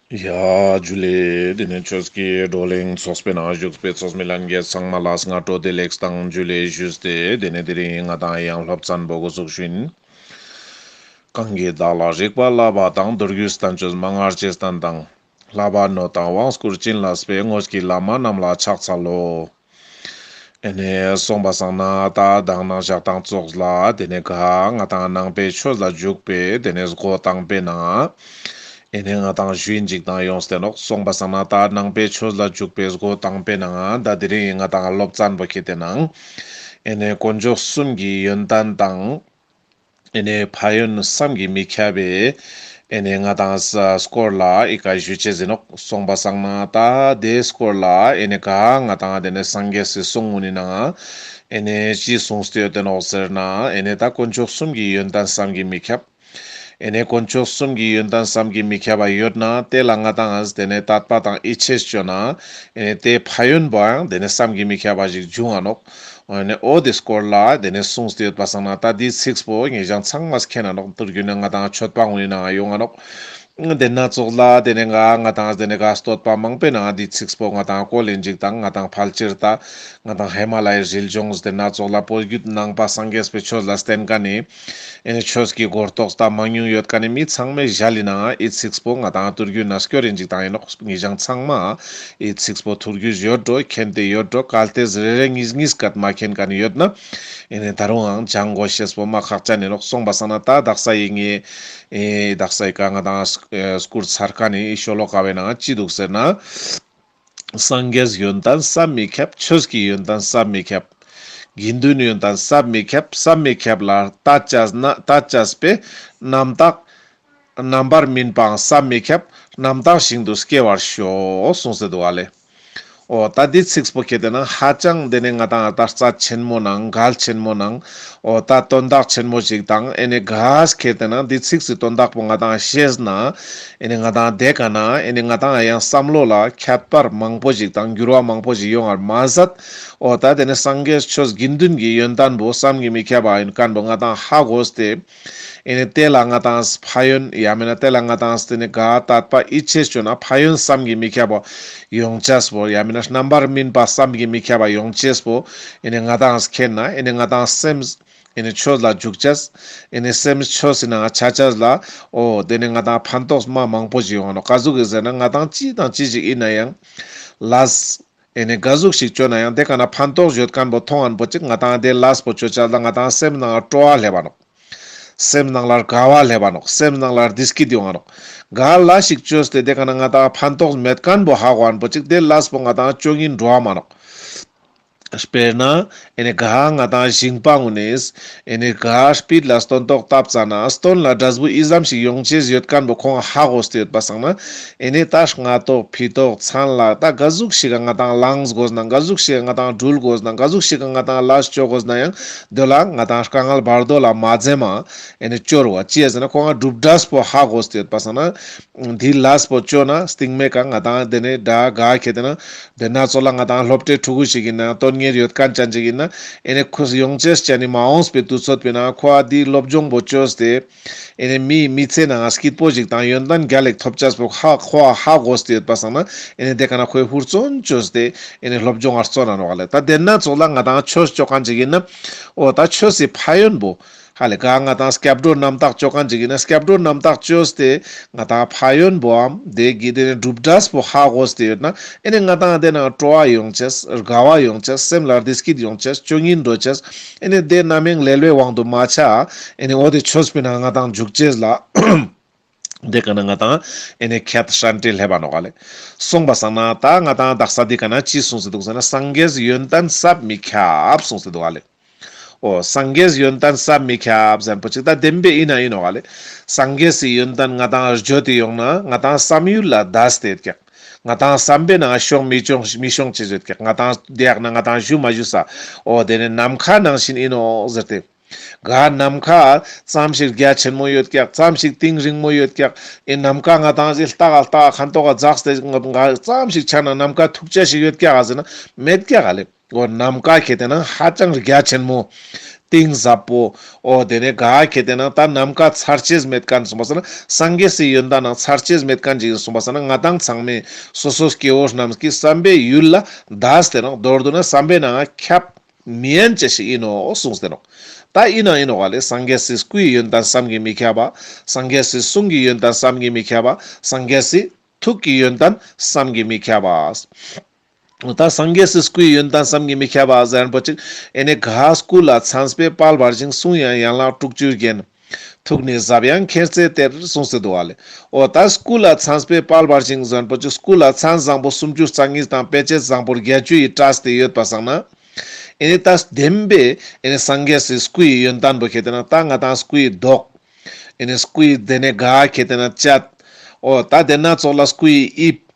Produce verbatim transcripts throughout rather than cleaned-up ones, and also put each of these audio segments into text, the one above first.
ཡ་ཇུ་ལེ། དེ་ནས་ཆོས་ཀྱི་བགྲོ་གླེང་ཚོགས་པའི་ནང་བཞུགས་པའི་ཚོགས་མི་ལྷན་རྒྱས་ཚང་མ་ལ་སྔ་དྲོ་བདེ་ལེགས་དང་ཇུ་ལེ་ཞུས་ཏེ། དེ་ནས་དེ་རིང་ང་དང་ཡང་སློབ་ཚན་པོ་འགོ་ཚུགས་ཤིན། གང་གིས་བདག་ལ་རིག་པ་བསླབ་པ་དང་། མདོ་རྒྱུད་བསྟན་བཅོས་མན་ངག་ཅི་བསྟན་དང་། བསླབ་པ་ནོད་དང་དབང་བསྐུར་བྱིན་བརླབས་པའི། དངོས་ཀྱི་བླ་མ་རྣམས་ལ་ཕྱག་འཚལ་ལོ། ཨེ་ནེ་སོང་པ་སང་ན་ད་དང་ནང་ཞག་དང་ཙོགས་ལ་དེ་ནས་ག་ང་དང་ནང་པའི་ཆོས་ལ་འཇུག་པའི་དེ་ནས་འགོ་དང་པོའི་ནང་ཨེ་ནེ་ང་དང་ཞུ་ཡིན་ཅིག་དང་ཡོངས་ཏེ་ནོག་སོང་པ་སང་ན་ད་ནང་པའི་ཆོས་ལ་འཇུག་པའི་འགོ་དང་པོའི་ནང་ད་དེ་རིང་ང་དང་སློབ་ཚན་པོ་ཁེ་ཏེ་ནང་ཨེ་ནེ་དཀོན་མཆོག་གསུམ་གྱི་ཡོན་ཏན་དང་ཨེ་ནེ་ཕན་ཡོན་བསམ་གྱིས་མི་ཁྱབ་པའི་ཨེ་ནེ་ང་དང་ས་སྐོར་ལ་ཨི་ཀ་ཞུ་ཅེས་ཡིན་ནོག་སོང་པ་སང་ན་ད་དེའི་སྐོར་ལ་ཨེ་ནེ་ག་ང་དང་དེ་ནས་སངས་རྒྱས་སི་གསུང་ངུ་ནི་ནང་ཨེ་ནེ་ཅི་གསུངས་ཏེ་ཡོད་དེ་ནོག་ཟེར་ན། ཨེ་ནེ་ད་དཀོན་མཆོག་གསུམ་གྱི་ཡོན་ཏན་བསམ་གྱིས་མི་ཁྱབ། ཨེ་ནེ་དཀོན་མཆོག་གསུམ་གྱི་ཡོན་ཏན་བསམ་གྱིས་མི་ཁྱབ་པ་ཡོད་ན་དེ་ལ་ང་དང་ཨ་དེ་ནས་དད་པ་དང་ཡིད་ཆེས་བཅོ་ན་ཨེ་ནེ་དེའི་ཕན་ཡོན་པོའང་དེ་ནས་བསམ་གྱིས་མི་ཁྱབ་པ་ཞིག་འབྱུང་ང་ནོག་ཨེ་ནེ་འོ་དེ་སྐོར་ལ་དེ་ནས་གསུངས་ཏེ་ཡོད་པ་སང་ན་ད་དེའི་ཚིགས་པོ་ངེད་ཅག་ཚང་མས་མཁྱེན་ན་ནོག་མདོ་རྒྱུད་ནི་ང་དང་མཆོད་པ་ངུ་ནི་ནང་ཡོང་ང་ནོག་དེ་ན་ཙོགས་ལ་དེ་ནས་ང་ང་དང་དེ་ནས་ག་བསྟོད་པ་མང་པོའི་ནང་དེའི་ཚིགས་པོ་ང་དང་བཀོལ་ཡིན་ཅིག་དང་ང་དང་ཕལ་ཆེར་ད་ང་དང་ཧི་མ་ལ་ཡའི་རི་ལྗོངས་དེ་ན་ཙོགས་ལ་བོད་བརྒྱུད་ནང་པ་སངས་རྒྱས་པའི་ཆོས་ལ་བརྟེན་མཁན་ནི་ཨེ་ནེ་ཆོས་ཀྱི་གོ་རྟོགས་དང་མང་ཉུང་ཡོད་མཁན་ནི་མི་ཚང་མའི་ཞལ་ལི་ནང་ཨི་ཚིགས་པོ་ང་དང་མདོ་རྒྱུད་ནང་སྐྱོར་ཡིན་ཅིག་དང་ཡིན་ནོག་ངེད་ཅག་ཚང་མ་ཨི་ཚིགས་པོ་ཐུགས་རྒྱུས་ཡོད་འགྲོ། མཁྱེན་ཏེ་ཡོད་འགྲོ། གལ་ཏེ་རེ་རེ་གཉིས་གཉིས་ཀ་མ་མཁྱེན་མཁན་ཡོད་ན་ཨེ་ནེ་ད་རུང་ཡང་སྦྱང་དགོས་ཤེས་པོ་མ་ཁག་ཅན་ཡིན་ནོག་སོང་པ་སང་ན་ད་དག་ས་ཡིན་ངེས་ཨེ་དག་ས་ཡི་ཀ་ང་དང་སྐུར་ཚར་མཁན་ནི་ཤོ་ལོ་ཀ་བའི་ནང་ཅི་འདུག་ཟེར་ན། སངས་རྒྱས་ཡོན་ཏན་བསམ་མི་ཁྱབ། ཆོས་ཀྱི་ཡོན་ཏན་བསམ་མི་ཁྱབ། དགེ་འདུན་ཡོན་ཏན་བསམ་མི་ཁྱབ། བསམ་མི་ཁྱབ་ལ་དད་བྱས་ན་དད་བྱས་པའི་རྣམ་དག་རྣམ་པར་སྨིན་པའང་བསམ་མི་ཁྱབ། རྣམ་དག་ཞིང་དུ་སྐྱེ་བར་ཤོག་གསུངས་ཏེ་འདུག་ཨ་ལེ། འོ་ད་འདི་ཚིགས་པོ་ཁེ་ཏེ་ན་ཧ་ཅང་དེ་ནས་ང་དང་ད་རྩ་ཆེན་མོ་ནང་གལ་ཆེན་མོ་ནང་འོ་ད་དོན་དག་ཆེན་མོ་ཞིག་དང་ཨེ་ནེ་ག་ཁེ་ཏེ་ན་འདི་ཚིགས་སི་དོན་དག་པོ་ང་དང་ཤེས་ན་ཨེ་ནེ་ང་དང་དེ་ཀ་ན་ཨེ་ནེ་ང་དང་ཡང་བསམ་བློ་ལ་ཁྱད་པར་མང་པོ་ཞིག་དང་འགྱུར་བ་མང་པོ་ཞིག་ཡོང་བར་མ་ཟད། འོ་ད་དེ་ནས་སངས་རྒྱས་ཆོས་དགེ་འདུན་གྱི་ཡོན་ཏན་པོ་བསམ་གྱིས་མི་ཁྱབ་པ་ཡིན་མཁན་པོ་ང་དང་ཧ་གོ་སྟེ། ཨེ་ནེ་དེ་ལ་ང་དང་ཕན་ཡོན་ཡང་མིན་ན་དེ་ལ་ང་དང་དེ་ནས་ག་དད་པ་ཡིད་ཆེས་བཅོ་ན་ཕན་ཡོན་བསམ་གྱིས་མི་ཁྱབ་པ་ཡོང་ཅེས་པོ་ཡང་མིན་ན་རྣམ་པར་སྨིན་པ་བསམ་གྱིས་མི་ཁྱབ་པ་ཡོང་ཅེས་པོ་ཨེ་ནེ་ང་དང་མཁྱེན་ན་ཨེ་ནེ་ང་དང་སེམས་ཨེ་ནེ་ཆོས་ལ་འཇུག་ཅེས་ཨེ་ནེ་སེམས་ཆོས་སི་ནང་ཆ་ཅེས་ལ་འོ་དེ་ནས་ང་དང་ཕན་ཐོགས་མ་མང་པོ་ཞིག་ཡོང་ང་ནོག་ག་ཟུག་གི་ཟེར་ན་ང་དང་ཅི་དང་ཅི་ཞིག་ཡིན་ན་ཡང་ལས་ཨེ་ནེ་ག་ཟུག་ཞིག་བཅོ་ན་ཡང་དེ་ཀ་ན་ཕན་ཐོགས་ཡོད་མཁན་པོ་མཐོང་ངན་པོ་ཅིག་ང་དང་དེ་ལས་པོ་བཅོ་ཅེས་ལ་ང་དང་སེམས་ནང་སྤྲོ་བ་སླེབས་པ་ནོག་སེམས་ནང་ལ་དགའ་བ་སླེབས་པ་ནོག་སེམས་ནང་ལ་བདེ་སྐྱིད་ཡོང་ང་ནོག་ག་ལས་ཞིག་བཅོས་ཏེ་དེ་ཀ་ན་ང་དང་ཕན་ཐོགས་མེད་མཁན་པོ་ཧ་གོ་ངན་པོ་ཅིག་དེ་ལས་པོ་ང་དང་བཅོ་སྙིང་འདོད་མ་ནོག་དཔེར་ན་ཨེ་ནེ་ག་ང་དང་ཞིང་པ་ངུ་ནེ་ཨེ་ནེ་ག་སྤིད་ལ་སྟོན་ཐོག་བཏབ་ཙ་ན་སྟོན་ལ་འབྲས་བུ་ཨི་ཙམ་ཞིག་ཡོང་ཅེས་ཡོད་མཁན་པོ་ཁོང་ཧ་གོ་སྟེ་ཡོད་པ་སང་ན་ཨེ་ནེ་ད་སྔ་ཐོག་ཕྱི་ཐོག་མཚན་ལ་ད་ག་ཟུག་ཞིག་ག་ང་དང་ལངས་དགོས་ན་ག་ཟུག་ཞིག་ག་ང་དང་འགྲུལ་དགོས་ན་ག་ཟུག་ཞིག་ག་ང་དང་ལས་བཅོ་དགོས་ན་ཡང་དེ་ལ་ང་དང་དཀའ་ངལ་བར་དོ་ལ་མ་འཛེམ་མ་ཨེ་ནེ་བཅོ་རུ་བ་ཅི་ཡ་ཟེར་ན་ཁོང་ང་གྲུབ་འབྲས་པོ་ཧ་གོ་སྟེ་ཡོད་པ་སང་ན། འདི་ལས་པོ་བཅོ་ན་སྟིང་མའི་ཀ་ང་དང་དེ་ནས་དགྲ་ག་ཁེ་ཏེ་ན་དེ་ན་ཚོ་ལ་ང་དང་སློབ་གྲྭའི་ཕྲུ་གུ་ཞིག་ཡིན་ན་དོན་གཉེར་ཡོད་མཁན་ཅན་ཞིག་ཡིན་ན་ཨེ་ནེ་ཁོས་ཡོང་ཅེས་ཅན་ནི་མ་འོངས་པའི་དུས་ཚོད་པའི་ནང་ཁོ་ཨ་འདི་སློབ་སྦྱོང་པོ་བཅོས་ཏེ་ཨེ་ནེ་མིའི་མི་ཚེ་ནང་སྐྱིད་པོ་ཞིག་དང་ཡོན་ཏན་རྒྱལ་ལེགས་ཐོབ་ཅེས་པོ་ཧ་ཁོ་ཧ་གོ་སྟེ་ཡོད་པ་སང་ན་ཨེ་ནེ་དེ་ཀ་ན་ཁོས་ཧུར་བརྩོན་བཅོས་ཏེ་ཨེ་ནེ་སློབ་སྦྱོང་ང་བརྩོན་ན་ནོག་ལེ། ད་དེ་ན་ཚོ་ལ་ང་དང་ཆོས་བཅོ་མཁན་ཞིག་ཡིན་ན་འོ་ད་ཆོས་སི་ཕན་ཡོན་པོ། ཧ་ལེ་ག་ང་དང་སྐྱབས་འགྲོ་རྣམ་དག་བཅོ་མཁན་ཅིག་ཡིན་ན་སྐྱབས་འགྲོ་རྣམ་དག་བཅོས་ཏེ་ང་དང་ཕན་ཡོན་པོའམ་དེ་གི་དེ་ནས་གྲུབ་འབྲས་པོ་ཧ་གོ་སྟེ་ཡོད་ན་ཨེ་ནེ་ང་དང་དེ་ནང་སྤྲོ་བ་ཡོང་ཅེས་དགའ་བ་ཡོང་ཅེས་སེམས་ལ་བདེ་སྐྱིད་ཡོང་ཅེས་བཅོ་སྙིང་འདོད་ཅེས་ཨེ་ནེ་དེ་རྣམ་གཡེང་ལེ་ལོའི་དབང་དུ་མ་ཆ་ཨེ་ནེ་འོ་དེ་ཆོས་པའི་ནང་ང་དང་འཇུག་ཅེས་ལ་དེ་ཀ་ན་ང་དང་ཨེ་ནེ་ཁྱད་ཧྲན་ཏེ་སླེབས་པ་ནོག་ལེ། སོང་པ་སང་ན་ད་ང་དང་དག་ས་དེ་ཀ་ན་ཅི་གསུངས་སེ་འདུག་ཟེར་ན་སངས་རྒྱས་ཡོན་ཏན་བསམ་མི་ཁྱབ་གསུངས་སེ་འདུག་ལེ། འོ་སངས་རྒྱས་ཡོན་ཏན་བསམ་མི་ཁྱབ་ཟེར་པོ་ཅིག་ད་བདེན་པའི་ཨིན་ན་ཨིན་ནོག་ལེ། སངས་རྒྱས་སི་ཡོན་ཏན་ང་དང་བརྗོད་དེ་ཡོང་ན་ང་དང་བསམ་ཡུལ་ལ་འདས་ཏེ་ཡོད་ཀྱག་ང་དང་བསམ་པའི་ནང་ཤོང་མི་ཤོང་མི་ཤོང་ཅེས་ཡོད་ཀྱག་ང་དང་དེ་ཡག་ན་ང་དང་ཞུ་མ་ཞུ་ས། འོ་དེ་ནས་ནམ་མཁའ་ནང་བཞིན་ཨིན་ནོག་ཟེར་ཏེ། ག་ནམ་མཁའ་ཙམ་ཞིག་རྒྱ་ཆེན་མོ་ཡོད་ཀྱག་ཙམ་ཞིག་གཏིང་རིང་མོ་ཡོད་ཀྱག་ཨེ་ནམ་མཁའ་ང་དང་ཞིག་ལྟ་ག་ལྟ་ག་ཁ་མདོག་ག་འཛགས་ཏེ་ཙམ་ཞིག་ཆ་ན་ནམ་མཁའ་ཐུག་ཅེས་ཞིག་ཡོད་ཀྱག་ག་ཟེར་ན་མེད་ཀྱག་ག་ལེ། འོ་ནམ་མཁའ་ཁེ་ཏེ་ན་ཧ་ཅང་རྒྱ་ཆེན་མོ། གཏིང་ཟབ་པོ། འོ་དེ་ནས་ག་ཁེ་ཏེ་ན་ད་ནམ་མཁའ་ཚར་ཅེས་མེད་མཁན་སོང་པ་སང་ན་སངས་རྒྱས་སི་ཡོན་ཏན་ནང་ཚར་ཅེས་མེད་མཁན་ཅིག་ཡིན་སོང་པ་སང་ན་ང་དང་ཚང་མས་སོ་སོ་སྐྱེ་བོ་རྣམས་ཀྱི་བསམ་པའི་ཡུལ་ལ་འདས་ཏེ་ནོག་མདོར་བསྡུ་ན་བསམ་པའི་ནང་ཁྱབ་མི་ཉན་ཅེས་ཤིག་ཡིན་ནོག་གསུངས་ཏེ་ནོག་ད་ཡིན་ན་ཡིན་ནོག་ག་ལེ། སངས་རྒྱས་སི་སྐུའི་ཡོན་ཏན་བསམ་གྱིས་མི་ཁྱབ་པ། སངས་རྒྱས་སི་གསུང་གི་ཡོན་ཏན་བསམ་གྱིས་མི་ཁྱབ་པ། སངས་རྒྱས་སི་ཐུགས་ཀྱི་ཡོན་ཏན་བསམ་གྱིས་མི་ཁྱབ་པ། ད་སངས་རྒྱས་སི་སྐུའི་ཡོན་ཏན་བསམ་གྱིས་མི་ཁྱབ་པ་ཟེར་མཁན་པོ་ཅིག་ཨེ་ནི་ག་སྐུ་ལ་མཚན་དཔེ་དཔལ་འབར་ཞིང་། གསུང་ཡང་ཡན་ལག་དྲུག་ཅུའི་རྒྱན། ཐུགས་ནི་ཟབ་ཡངས་མཁྱེན་བརྩེ་གཏེར། གསུངས་ཏེ་འདུག་ག་ལེ། འོ་ད་སྐུ་ལ་མཚན་དཔེ་དཔལ་འབར་ཞིང་ཟེར་མཁན་པོ་ཅིག་སྐུ་ལ་མཚན་བཟང་པོ་སུམ་ཅུ་རྩ་གཉིས་དང་དཔེ་བྱད་བཟང་པོ་བརྒྱད་ཅུ་ཡིས་སྤྲས་ཏེ་ཡོད་པ་སང་ན། ཨེ་ནི་ད་བདེན་པའི་ཨེ་ནི་སངས་རྒྱས་སི་སྐུའི་ཡོན་ཏན་པོ་ཁེ་ཏེ་ན་ད་ང་དང་སྐུའི་མདོག་ཨེ་ནི་སྐུའི་དེ་ནས་ག་ཁེ་ཏེ་ན་བྱད། འོ་ད་དེ་ན་ཙོགས་ལ་སྐུའི་དབྱིབས།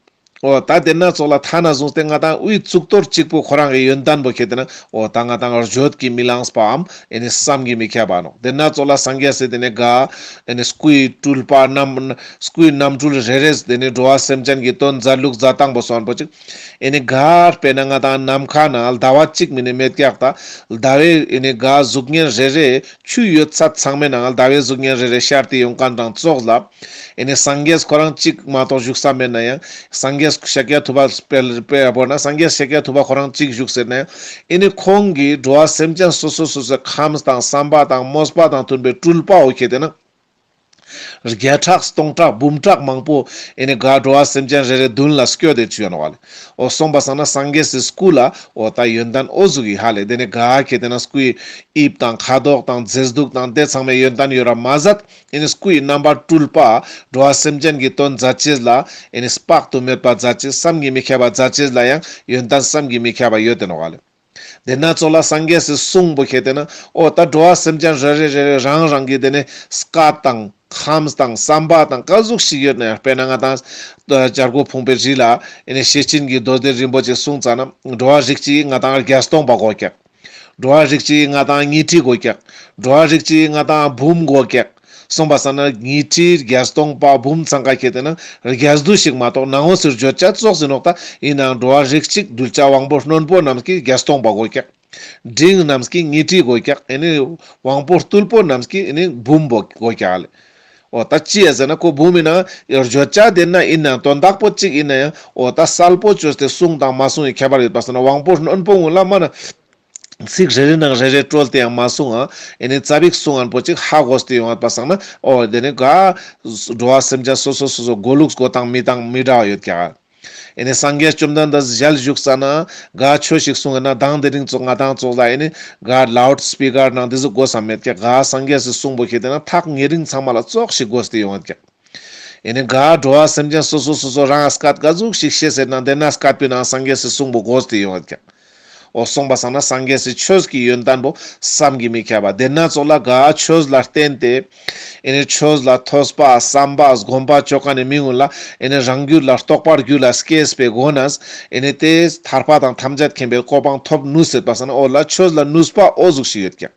འོ་ད་དེ་ན་ཙོགས་ལ་ཐ་ན་བཟུང་སྟེ་ང་དང་དབུའི་གཙུག་ཏོར་གཅིག་པོ་ཁོ་རང་གི་ཡོན་ཏན་པོ་ཁེ་ཏེ་ན་འོ་ད་ང་དང་བརྗོད་ཀྱིས་མི་ལངས་པའམ་ཨེ་ནི་བསམ་གྱིས་མི་ཁྱབ་པ་ནོག་དེ་ན་ཙོགས་ལ་སངས་རྒྱས་སི་དེ་ནས་ག་ཨེ་ནི་སྐུའི་སྤྲུལ་པ་རྣམ་སྐུའི་རྣམ་སྤྲུལ་རེ་རེས་དེ་ནས་འགྲོ་བ་སེམས་ཅན་གྱི་དོན་མཛད་ལུགས་མཛད་སྟངས་པོ་སོང་པོ་ཅིག་ཨེ་ནི་ག་དཔེར་ན་ང་དང་ནམ་མཁའ་ན་ཟླ་བ་གཅིག་མ་ནེ་མེད་ཀྱག་ད་ཟླ་བའི་ཨེ་ནི་ག་གཟུགས་བརྙན་རེ་རེ་ཆུ་ཡོད་ཚད་ཚང་མའི་ནང་ཟླ་བའི་གཟུགས་བརྙན་རེ་རེ་ཤར་ཏེ་ཡོང་མཁན་དང་ཙོགས་ལ། ཨེ་ནི་སངས་རྒྱས་ཁོ་རང་གཅིག་མ་གཏོགས་བཞུགས་ས་མེད་ན་ཡང་། སངས་རྒྱས་ཤཱཀྱ་ཐུབ་པ་དཔེ་དཔེ་བོར་ན་སངས་རྒྱས་ཤཱཀྱ་ཐུབ་པ་ཁོ་རང་གཅིག་བཞུགས་ཟེར་ན་ཡང་། ཨེ་ནི་ཁོང་གིས་འགྲོ་བ་སེམས་ཅན་སོ་སོ་སོ་སོའི་ཁམས་དང་བསམ་པ་དང་མོས་པ་དང་མཐུན་པའི་སྤྲུལ་པ་འོ་ཁེ་ཏེ་ན། བརྒྱ་ཕྲག་སྟོང་ཕྲག་འབུམ་ཕྲག་མང་པོ་ཨེ་ནི་ག་འགྲོ་བ་སེམས་ཅན་རེ་རེ་མདུན་ལ་སྐྱོད་དེ་བྱོན་ནོག་ག་ལེ། འོ་སོང་པ་སང་ན་སངས་རྒྱས་སི་སྐུ་ལ་འོ་ད་ཡོན་ཏན་འོ་ཟུག་གི་ཧ་ལེ། དེ་ནས་ག་ཁེ་ཏེ་ན་སྐུའི་དབྱིབས་དང་ཁ་དོག་དང་མཛེས་སྡུག་དང་དེ་ཚང་མའི་ཡོན་ཏན་ཡོད་ར་མ་ཟད། ཨེ་ནི་སྐུའི་རྣམ་པར་སྤྲུལ་པ་འགྲོ་བ་སེམས་ཅན་གྱི་དོན་མཛད་ཅེས་ལ་ཨེ་ནི་དཔག་ཏུ་མེད་པ་མཛད་ཅེས་བསམ་གྱིས་མི་ཁྱབ་པ་མཛད་ཅེས་ལ་ཡང་ཡོན་ཏན་བསམ་གྱིས་མི་ཁྱབ་པ་ཡོད་དེ་ནོག་ག་ལེ། དེ་ན་ཙོགས་ལ་སངས་རྒྱས་སི་གསུང་པོ་ཁེ་ཏེ་ན་འོ་ད་འགྲོ་བ་སེམས་ཅན་རེ་རེ་རེ་རེ་རང་རང་གི་དེ་ནས་སྐད་དང་ཁམས་དང་བསམ་པ་དང་ག་ཟུག་ཞིག་ཡོད་ན་ཡང་། དཔེར་ན་ང་དང་བྱ་རྒོད་ཕུང་པོའི་རི་ལ་ཨེ་ནི་ཤེར་ཕྱིན་གྱི་མདོ་སྡེ་རིན་པོ་ཆེ་གསུངས་ཙ་ན་འགྲོ་བ་རིགས་གཅིག་ང་དང་བརྒྱད་སྟོང་པ་དགོས་ཀྱག་འགྲོ་བ་རིགས་གཅིག་ང་དང་ཉི་ཁྲི་དགོས་ཀྱག་འགྲོ་བ་རིགས་གཅིག་ང་དང་འབུམ་དགོས་ཀྱག་སོང་པ་སང་ན་ཉི་ཁྲི་བརྒྱད་སྟོང་པ་འབུམ་ཚང་ཀ་ཁེ་ཏེ་ན་བརྒྱད་དུ་ཞིག་མ་གཏོགས་ནང་ངོ་སི་བརྗོད་བྱ་ཙོགས་ཟིན་ནོག་ད་ཡིན་ནའང་འགྲོ་བ་རིགས་གཅིག་གདུལ་བྱ་དབང་པོ་རྣོན་པོ་རྣམས་ཀྱི་བརྒྱད་སྟོང་པ་དགོས་ཀྱག་འབྲིང་རྣམས་ཀྱི་ཉི་ཁྲི་དགོས་ཀྱག་ཨེ་ནི་དབང་པོ་རྟུལ་པོ་རྣམས་ཀྱི་ཨེ་ནི་འབུམ་པོ་དགོས་ཀྱག་ལེ། འོ་ད་ཅི་ཡ་ཟེར་ན་ཁོ་འབུམ་ཡིན་ན་བརྗོད་བྱ་དེ་ན་ཡིན་ནའང་དོན་དག་པོ་གཅིག་ཡིན་ན་ཡང་འོ་ད་གསལ་པོ་བཅོས་ཏེ་གསུངས་དང་མ་གསུངས་ཡི་ཁྱད་པར་ཡོད་པ་སང་ན་དབང་པོ་རྣོན་པོ་ངུན་ལ་མ་ན། ཚིག་རེ་རེ་ནང་རེ་རེ་བཀྲོལ་ཏེ་ཡང་མ་གསུང་ང་། ཨེ་ནི་ཙ་པིག་གསུང་ངན་པོ་ཅིག་ཧ་གོ་སྟེ་ཡོང་ངད་པ་སང་ན་འོ་དེ་ནི་ག་འགྲོ་བ་སེམས་ཅན་སོ་སོ་སོ་སོ་གོ་ལུགས་གོ་སྟངས་མི་དང་མི་འདྲ་བ་ཡོད་ཀྱག་ཨེ་ནི་སངས་རྒྱས་བཅོམ་ལྡན་འདས་ཞལ་བཞུགས་ས་ན་ག་ཆོས་ཤིག་གསུང་ངན་ན་དང་དེ་རིང་ཙོགས་ང་དང་ཙོགས་ལ་ཨེ་ནི་ག་ལའུཌ་སི་པི་ཀར་ནང་དེ་ཟུག་གོ་ས་མེད་ཀྱག་ག་སངས་རྒྱས་སི་གསུང་པོ་ཁེ་ཏེ་ན་ཐག་ཉེ་རིང་ཚང་མ་ལ་ཙོགས་ཤིག་གོ་སྟེ་ཡོང་ངད་ཀྱག་ཨེ་ནི་ག་འགྲོ་བ་སེམས་ཅན་སོ་སོ་སོ་སོ་རང་སྐད་ག་ཟུག་ཞིག་ཤེས་ཟེར་ན་དེ་ན་སྐད་པའི་ནང་སངས་རྒྱས་སི་གསུང་པོ་གོ་སྟེ་ཡོང་ངད་ཀྱག་འོ་སོང་པ་སང་ན་སངས་རྒྱས་སི་ཆོས་ཀྱི་ཡོན་ཏན་པོ་བསམ་གྱིས་མི་ཁྱབ་པ། དེ་ན་ཙོགས་ལ་ག་ཆོས་ལ་བརྟེན་ཏེ་ཨེ་ནི་ཆོས་ལ་ཐོས་པ་བསམ་པ་སྒོམ་པ་བཅོ་མཁན་ནི་མི་ངུན་ལ་ཨེ་ནི་རང་རྒྱུད་ལ་རྟོགས་པ་རྒྱུད་ལ་སྐྱེས་པའི་སྒོ་ནས་ཨེ་ནི་དེ་ཐར་པ་དང་ཐམས་ཅད་མཁྱེན་པའི་གོ་འཕང་ཐོབ་ནུས་ཟེར་པ་སང་ན་འོ་ལ་ཆོས་ལ་ནུས་པ་འོ་ཟུག་ཞིག་ཡོད་ཀྱག་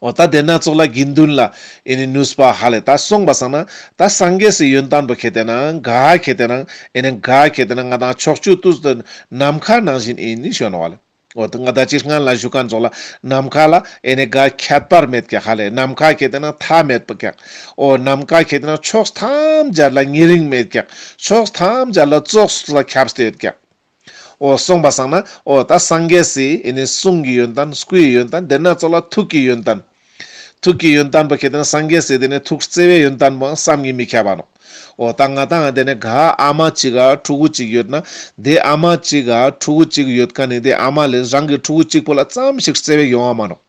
འོ་ད་དེ་ན་ཙོགས་ལ་དགེ་འདུན་ལ་ཨེ་ནི་ནུས་པ་ཧ་ལེ། ད་སོང་པ་སང་ན་ད་སངས་རྒྱས་སི་ཡོན་ཏན་པོ་ཁེ་ཏེ་ན་ག་ཁེ་ཏེ་ན་ཨེ་ནི་ག་ཁེ་ཏེ་ན་ང་དང་ཕྱོགས་བཅུ་དུས་དང་ནམ་མཁའ་ནང་བཞིན་ཨིན་ནི་ཞུ་ནོག་ལེ། འོ་ད་ང་ད་ཅི་སྔན་ལ་ཞུ་མཁན་ཙོགས་ལ་ནམ་མཁའ་ལ་ཨེ་ནི་ག་ཁྱད་པར་མེད་ཀྱག་ཧ་ལེ། ནམ་མཁའ་ཁེ་ཏེ་ན་མཐའ་མེད་པ་ཀྱག་འོ་ནམ་མཁའ་ཁེ་ཏེ་ན་ཕྱོགས་ཐམས་ཅད་ལ་ཉེ་རིང་མེད་ཀྱག་ཕྱོགས་ཐམས་ཅད་ལ་ཙོགས་ལ་ཁྱབ་སྟེ་ཡོད་ཀྱག་འོ་སོང་པ་སང་ན་འོ་ད་སངས་རྒྱས་སི་ཨེ་ནི་གསུང་གི་ཡོན་ཏན་སྐུའི་ཡོན་ཏན་དེ་ན་ཙོགས་ལ་ཐུགས་ཀྱི་ཡོན་ཏན། ཐུགས་ཀྱི་ཡོན་ཏན་པོ་ཁེ་ཏེ་ན་སངས་རྒྱས་སི་དེ་ནི་ཐུགས་བརྩེ་བའི་ཡོན་ཏན་པོ་བསམ་གྱིས་མི་ཁྱབ་པ་ནོག་འོ་ད་ང་དང་དེ་ནི་ག་ཨ་མ་གཅིག་ག་ཕྲུ་གུ་གཅིག་ཡོད་ན་དེ་ཨ་མ་གཅིག་ག་ཕྲུ་གུ་གཅིག་ཡོད་མཁན་ནི་དེ་ཨ་མ་ལས་རང་གི་ཕྲུ་གུ་གཅིག་པོ་ལ་ཙམ་ཞིག་བརྩེ་བའི་ཡོང་བ་མ་ནོག་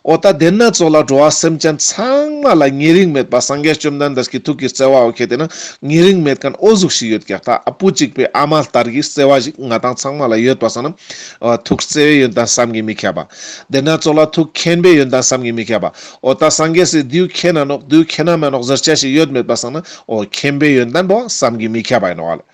འོ་ད་དེ་ན་ཙོགས་ལ་འགྲོ་བ་སེམས་ཅན་ཚང་མ་ལ་ཉེ་རིང་མེད་པ་སངས་རྒྱས་བཅོམ་ལྡན་འདས་ཀྱི་ཐུགས་ཀྱི་བརྩེ་བ་འོ་ཁེ་ཏེ་ན་ཉེ་རིང་མེད་མཁན་འོ་ཟུག་ཞིག་ཡོད་ཀྱག་ད་ཨ་བུ་གཅིག་པའི་ཨ་མ་ལྟར་གྱི་བརྩེ་བ་ཞིག་ང་དང་ཚང་མ་ལ་ཡོད་པ་སང་ན་འོ་ཐུགས་བརྩེ་བའི་ཡོན་ཏན་བསམ་གྱིས་མི་ཁྱབ་པ། དེ་ན་ཙོགས་ལ་ཐུགས་མཁྱེན་པའི་ཡོན་ཏན་བསམ་གྱིས་མི་ཁྱབ་པ། འོ་ད་སངས་རྒྱས་སི་དེའུ་མཁྱེན་ན་ནོག་དེའུ་མཁྱེན་ན་མེ་ནོག་ཟེར་བྱ་ཞིག་ཡོད་མེད་པ་སང་ན་འོ་མཁྱེན་པའི་ཡོན་ཏན་པོ་བསམ་གྱིས་མི་ཁྱབ་པ་ཡིན་ནོག་ལེ།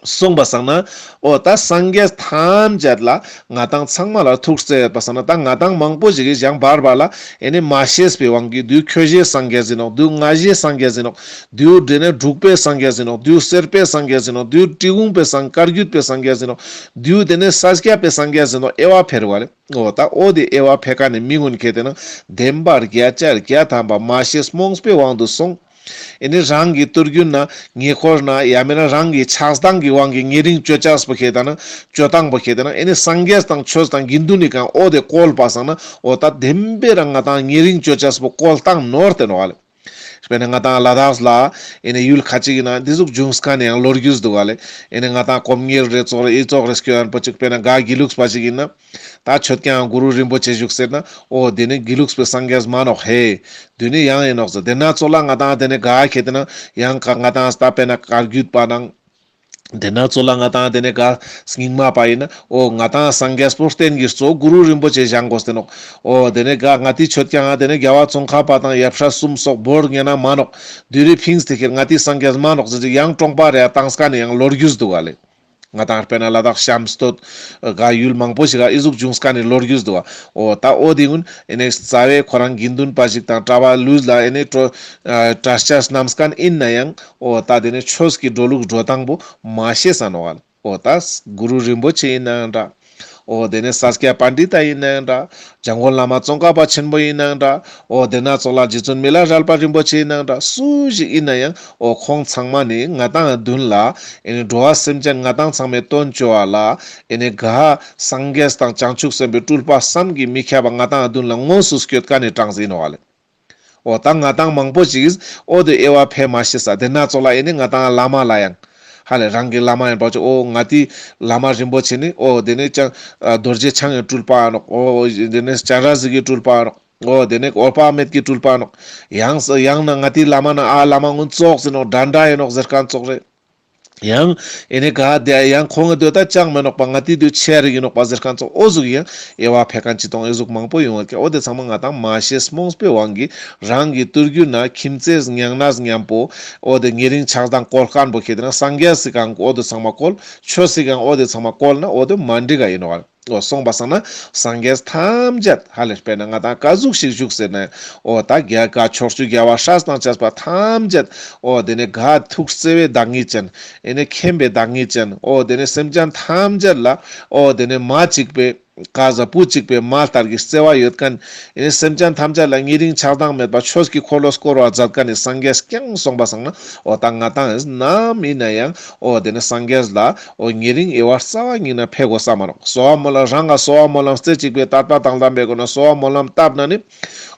སོང་པ་སང་ན་འོ་ད་སངས་རྒྱས་ཐམས་ཅད་ལ་ང་ཏང་ཚང་མ་ལ་ཐུགས་བརྩེ་ཡོད་པ་སང་ན་ད་ང་ཏང་མང་པོ་ཞིག་གིས་ཡང་བར་བར་ལ་ཨེ་ནི་མ་ཤེས་པའི་དབང་གིས་དུས་ཁྱོ་ཞའི་སངས་རྒྱས་ཡིན་ནོག། དུས་ང་ཞའི་སངས་རྒྱས་ཡིན་ནོག། དུས་དེ་ནས་འབྲུག་པའི་སངས་རྒྱས་ཡིན་ནོག། དུས་གསེར་པའི་སངས་རྒྱས་ཡིན་ནོག། དུས་ཏྲི་གུང་པའི་སངས་བཀའ་བརྒྱུད་པའི་སངས་རྒྱས་ཡིན་ནོག། དུས་དེ་ནས་ས་སྐྱ་པའི་སངས་རྒྱས་ཡིན་ནོག། ཨེ་བ་ཕེར་བ་ལེ། འོ་ད་འོ་དེ་ཨེ་བ་ཕེ་ཀ་ནས་མི་ངུན་ཁེ་དེ་ན་བདེན་པ་བརྒྱ་ཆ་བརྒྱ་ཐམ་པ་མ་ཤེས་རྨོངས་པའི་དབང་དུ་སོང་། ཨེ་ནི་རང་གི་ཏུར་རྒྱུན་ན་ཉེ་འཁོར་ན་ཡང་མིན་ན་རང་གི་ཆགས་སྡང་གི་དབང་གིས་ཉེ་རིང་ཅོ་ཅེས་པོ་ཁེ་ད་ན་ཅོ་སྟངས་པོ་ཁེ་ད་ན་ཨེ་ནི་སངས་རྒྱས་དང་ཆོས་དང་དགེ་འདུན་ནི་གང་འོ་དེ་བཀོལ་པ་སང་ན་འོ་ད་བདེན་པའི་རང་ང་ཏང་ཉེ་རིང་ཅོ་ཅེས་པོ་བཀོལ་སྟངས་ནོར་ཏེ་ནོག་ལེ། དཔེར་ན་ང་ཏང་ལ་དྭགས་ལ་ཨེ་ནི་ཡུལ་ཁ་ཅིག་ཡིན་ན་འདི་ཟུག་བྱུང་སྐད་ནས་ཡང་ལོ་རྒྱུས་འདུག་ག་ལེ། ཨེ་ནི་ང་ཏང་སྒོམ་གཉེར་རེ་ཙོགས་རེ་ཨི་ཙོགས་རེ་སྐྱོ་ཡན་པོ་ཅིག་དཔེར་ན་ག་དགེ་ལུགས་པ་ཅིག་ཡིན་ན། ད་ཆོད་ཀྱང་གུ་རུ་རིན་པོ་ཆེ་བཞུགས་ཟེར་ན་འོ་དེ་ནི་དགེ་ལུགས་པའི་སངས་རྒྱས་མ་ནོག་ཧེ། དེ་ནི་ཡང་ཡིན་ནོག་ཟེར། དེ་ན་ཙོགས་ལ་ང་ཏང་དེ་ནི་ག་ཁེ་དེ་ན་ཡང་ང་ཏང་ད་དཔེར་ན་བཀའ་བརྒྱུད་པ་ནང་། དེ་ན་ཙོགས་ལ་ང་ཏང་དེ་ནི་ག་རྙིང་མ་པ་ཡིན་ན་འོ་ང་ཏང་སངས་རྒྱས་པོ་རྟེན་གྱི་གཙོ་བོ་གུ་རུ་རིན་པོ་ཆེ་བཞེངས་དགོས་ཟེར་ནོག། འོ་དེ་ནི་ག་ང་ཏི་ཆོད་ཀྱང་དེ་ནི་རྒྱལ་བ་ཙོང་ཁ་པ་དང་ཡབ་སྲས་གསུམ་སོགས་བོར་ཉན་ན་མ་ནོག། དེ་རིང་ཕིངས་ཏེ་ཁེར་ང་ཏི་སངས་རྒྱས་མ་ནོག་ཟེར་ཅིག་ཡང་གྲོང་པ་རེ་ཡ་བཏང་སྐད་ནས་ཡང་ལོ་རྒྱུས་འདུག་ག་ལེ། ང་ཏང་དཔེར་ན་ལ་དྭགས་ཤམ་སྟོད་ག་ཡུལ་མང་པོ་ཞིག་ག་ཨི་ཟུག་བྱུང་སྐད་ནས་ལོ་རྒྱུས་འདུག་བ། འོ་ད་འོ་དེ་ཀུན་ཨེ་ནས་རྩ་བའི་ཁོ་རང་དགེ་འདུན་པ་ཞིག་དང་གྲྭ་པ་ལུས་ལ་ཨེ་ནས་གྲོ་ཨ་གྲྭ་ཆས་རྣམས་སྐད་ཡིན་ན་ཡང་འོ་ད་དེ་ནས་ཆོས་ཀྱི་འགྲོ་ལུགས་འགྲོ་སྟངས་པོ་མ་ཤེས་ས་ནོག་ག་ལེ། འོ་ད་གུ་རུ་རིན་པོ་ཆེ་ཡིན་ན་ཡང་འདྲ། འོ་དེ་ནས་ས་སྐྱ་པཎྜི་ཏ་ཡིན་ན་ཡང་འདྲ། འཇམ་མགོན་བླ་མ་ཙོང་ཁ་པ་ཆེན་པོ་ཡིན་ན་ཡང་འདྲ། འོ་དེ་ན་ཙོགས་ལ་རྗེ་བཙུན་མི་ལ་རས་པ་རིན་པོ་ཆེ་ཡིན་ན་ཡང་འདྲ། སུ་ཞིག་ཡིན་ན་ཡང་འོ་ཁོང་ཚང་མ་ནི་ང་ཏང་མདུན་ལ་ཨེ་ནི་འགྲོ་བ་སེམས་ཅན་ང་ཏང་ཚང་མའི་དོན་བཅོ་བ་ལ་ཨེ་ནི་ག་སངས་རྒྱས་དང་བྱང་ཆུབ་སེམས་དཔའི་སྤྲུལ་པ་བསམ་གྱིས་མི་ཁྱབ་པ་ང་ཏང་མདུན་ལ་དངོས་སུ་སྐྱོད་མཁན་ནི་གྲངས་ཡིན་ནོག་ལེ། འོ་ད་ང་ཏང་མང་པོ་ཞིག་འོ་དེ་དབྱེ་བ་ཕེ་མ་ཤེས་ས། དེ་ན་ཙོགས་ལ་ཨེ་ནི་ང་ཏང་བླ་མ་ལ་ཡང་ཧ་ལས་རང་གི་བླ་མ་ཡང་འགྲོ་ཅིག། འོ་ང་ཏི་བླ་མ་རིན་པོ་ཆེ་ནི་འོ་དེ་ནི་ཅང་ཨ་རྡོ་རྗེ་འཆང་གི་སྤྲུལ་པ་ནོག། འོ་དེ་ནི་སྤྱན་རས་གཟིགས་ཀྱི་སྤྲུལ་པ་ནོག། འོ་དེ་ནི་འོད་དཔག་མེད་ཀྱི་སྤྲུལ་པ་ནོག། ཡང་ཡང་ན་ང་ཏི་བླ་མ་ན་ཨ་བླ་མ་ཀུན་ཙོགས་ཡིན་ནོག། འདྲ་འདྲ་ཡིན་ནོག་ཟེར་མཁན་ཙོགས་རེ། ཡང་ཨེ་ནི་ག་དེ་ཡང་ཁོང་གི་དོ་ད་ཅང་མེ་ནོག་པ། ང་ཏི་དོ་ཆེ་རིག་ཡིན་ནོག་པ་ཟེར་མཁན་ཙོགས་འོ་ཟུག་ཡང་དབྱེ་བ་ཕེ་མཁན་ཅི་དང་ཨེ་ཟུག་མང་པོ་ཡོང་བ་ཀྱག། འོ་དེ་ཚང་མ་ང་ཏང་མ་ཤེས་རྨོངས་པའི་དབང་གིས་རང་གི་ཏུར་རྒྱུད་ན་ཁྱིམ་མཚེས་ཉང་ན་མཉམ་པོ་འོ་དེ་ཉེ་རིང་ཆགས་སྡང་བཀོལ་མཁན་པོ་ཁེ་དེ་ན་སངས་རྒྱས་སི་གང་འོ་དེ་ཚང་མ་བཀོལ། ཆོས་སི་གང་འོ་དེ་ཚང་མ་བཀོལ་ན་འོ་དེ་མ་འགྲིག་ག་ཡིན་ནོག། འོ་སོང་པ་སང་ན་སངས་རྒྱས་ཐམས་ཅད་ཧ་ལས་དཔེར་ན་ང་ཏང་ག་ཟུག་ཞིག་བཞུགས་ཟེར་ན་འོ་ད་རྒྱ་གར་ཕྱོགས་བཅུའི་རྒྱལ་བ་སྲས་དང་བཅས་པ་ཐམས་ཅད་འོ་དེ་ནས་ག་ཐུགས་བརྩེ་བའི་བདག་ཉིད་ཅན། ཨེ་ནས་མཁྱེན་པའི་བདག་ཉིད་ཅན། འོ་དེ་ནས་སེམས་ཅན་ཐམས་ཅད་ལ་འོ་དེ་ནས་མ་གཅིག་པའི་ག་ཟ་བུ་གཅིག་པའི་མ་ལྟར་གྱི་བརྩེ་བ་ཡོད་མཁན། ཨེ་ནས་སེམས་ཅན་ཐམས་ཅད་ལ་ཉེ་རིང་ཆགས་སྡང་མེད་པ་ཆོས་ཀྱི་འཁོར་ལོ་བསྐོར་བར་མཛད་མཁན་ནི་སངས་རྒྱས་ཀྱང་སོང་པ་སང་ན་འོ་ད་ང་ཏང་ནམ་ཡིན་ན་ཡང་འོ་དེ་ནས་སངས་རྒྱས་ལ་འོ་ཉེ་རིང་དབྱེ་བ་རྩ་བ་ཉིད་ན་ཕེ་དགོས་ས་མ་ནོག། གསོལ་བ་སྨོན་ལམ་རང་ག་གསོལ་བ་སྨོན་ལམ་རྩེ་གཅིག་པའི་དད་པ་དང་ལྡན་པའི་སྒོ་ནས་གསོལ་བ་སྨོན་ལམ་བཏབ་ན་ནི་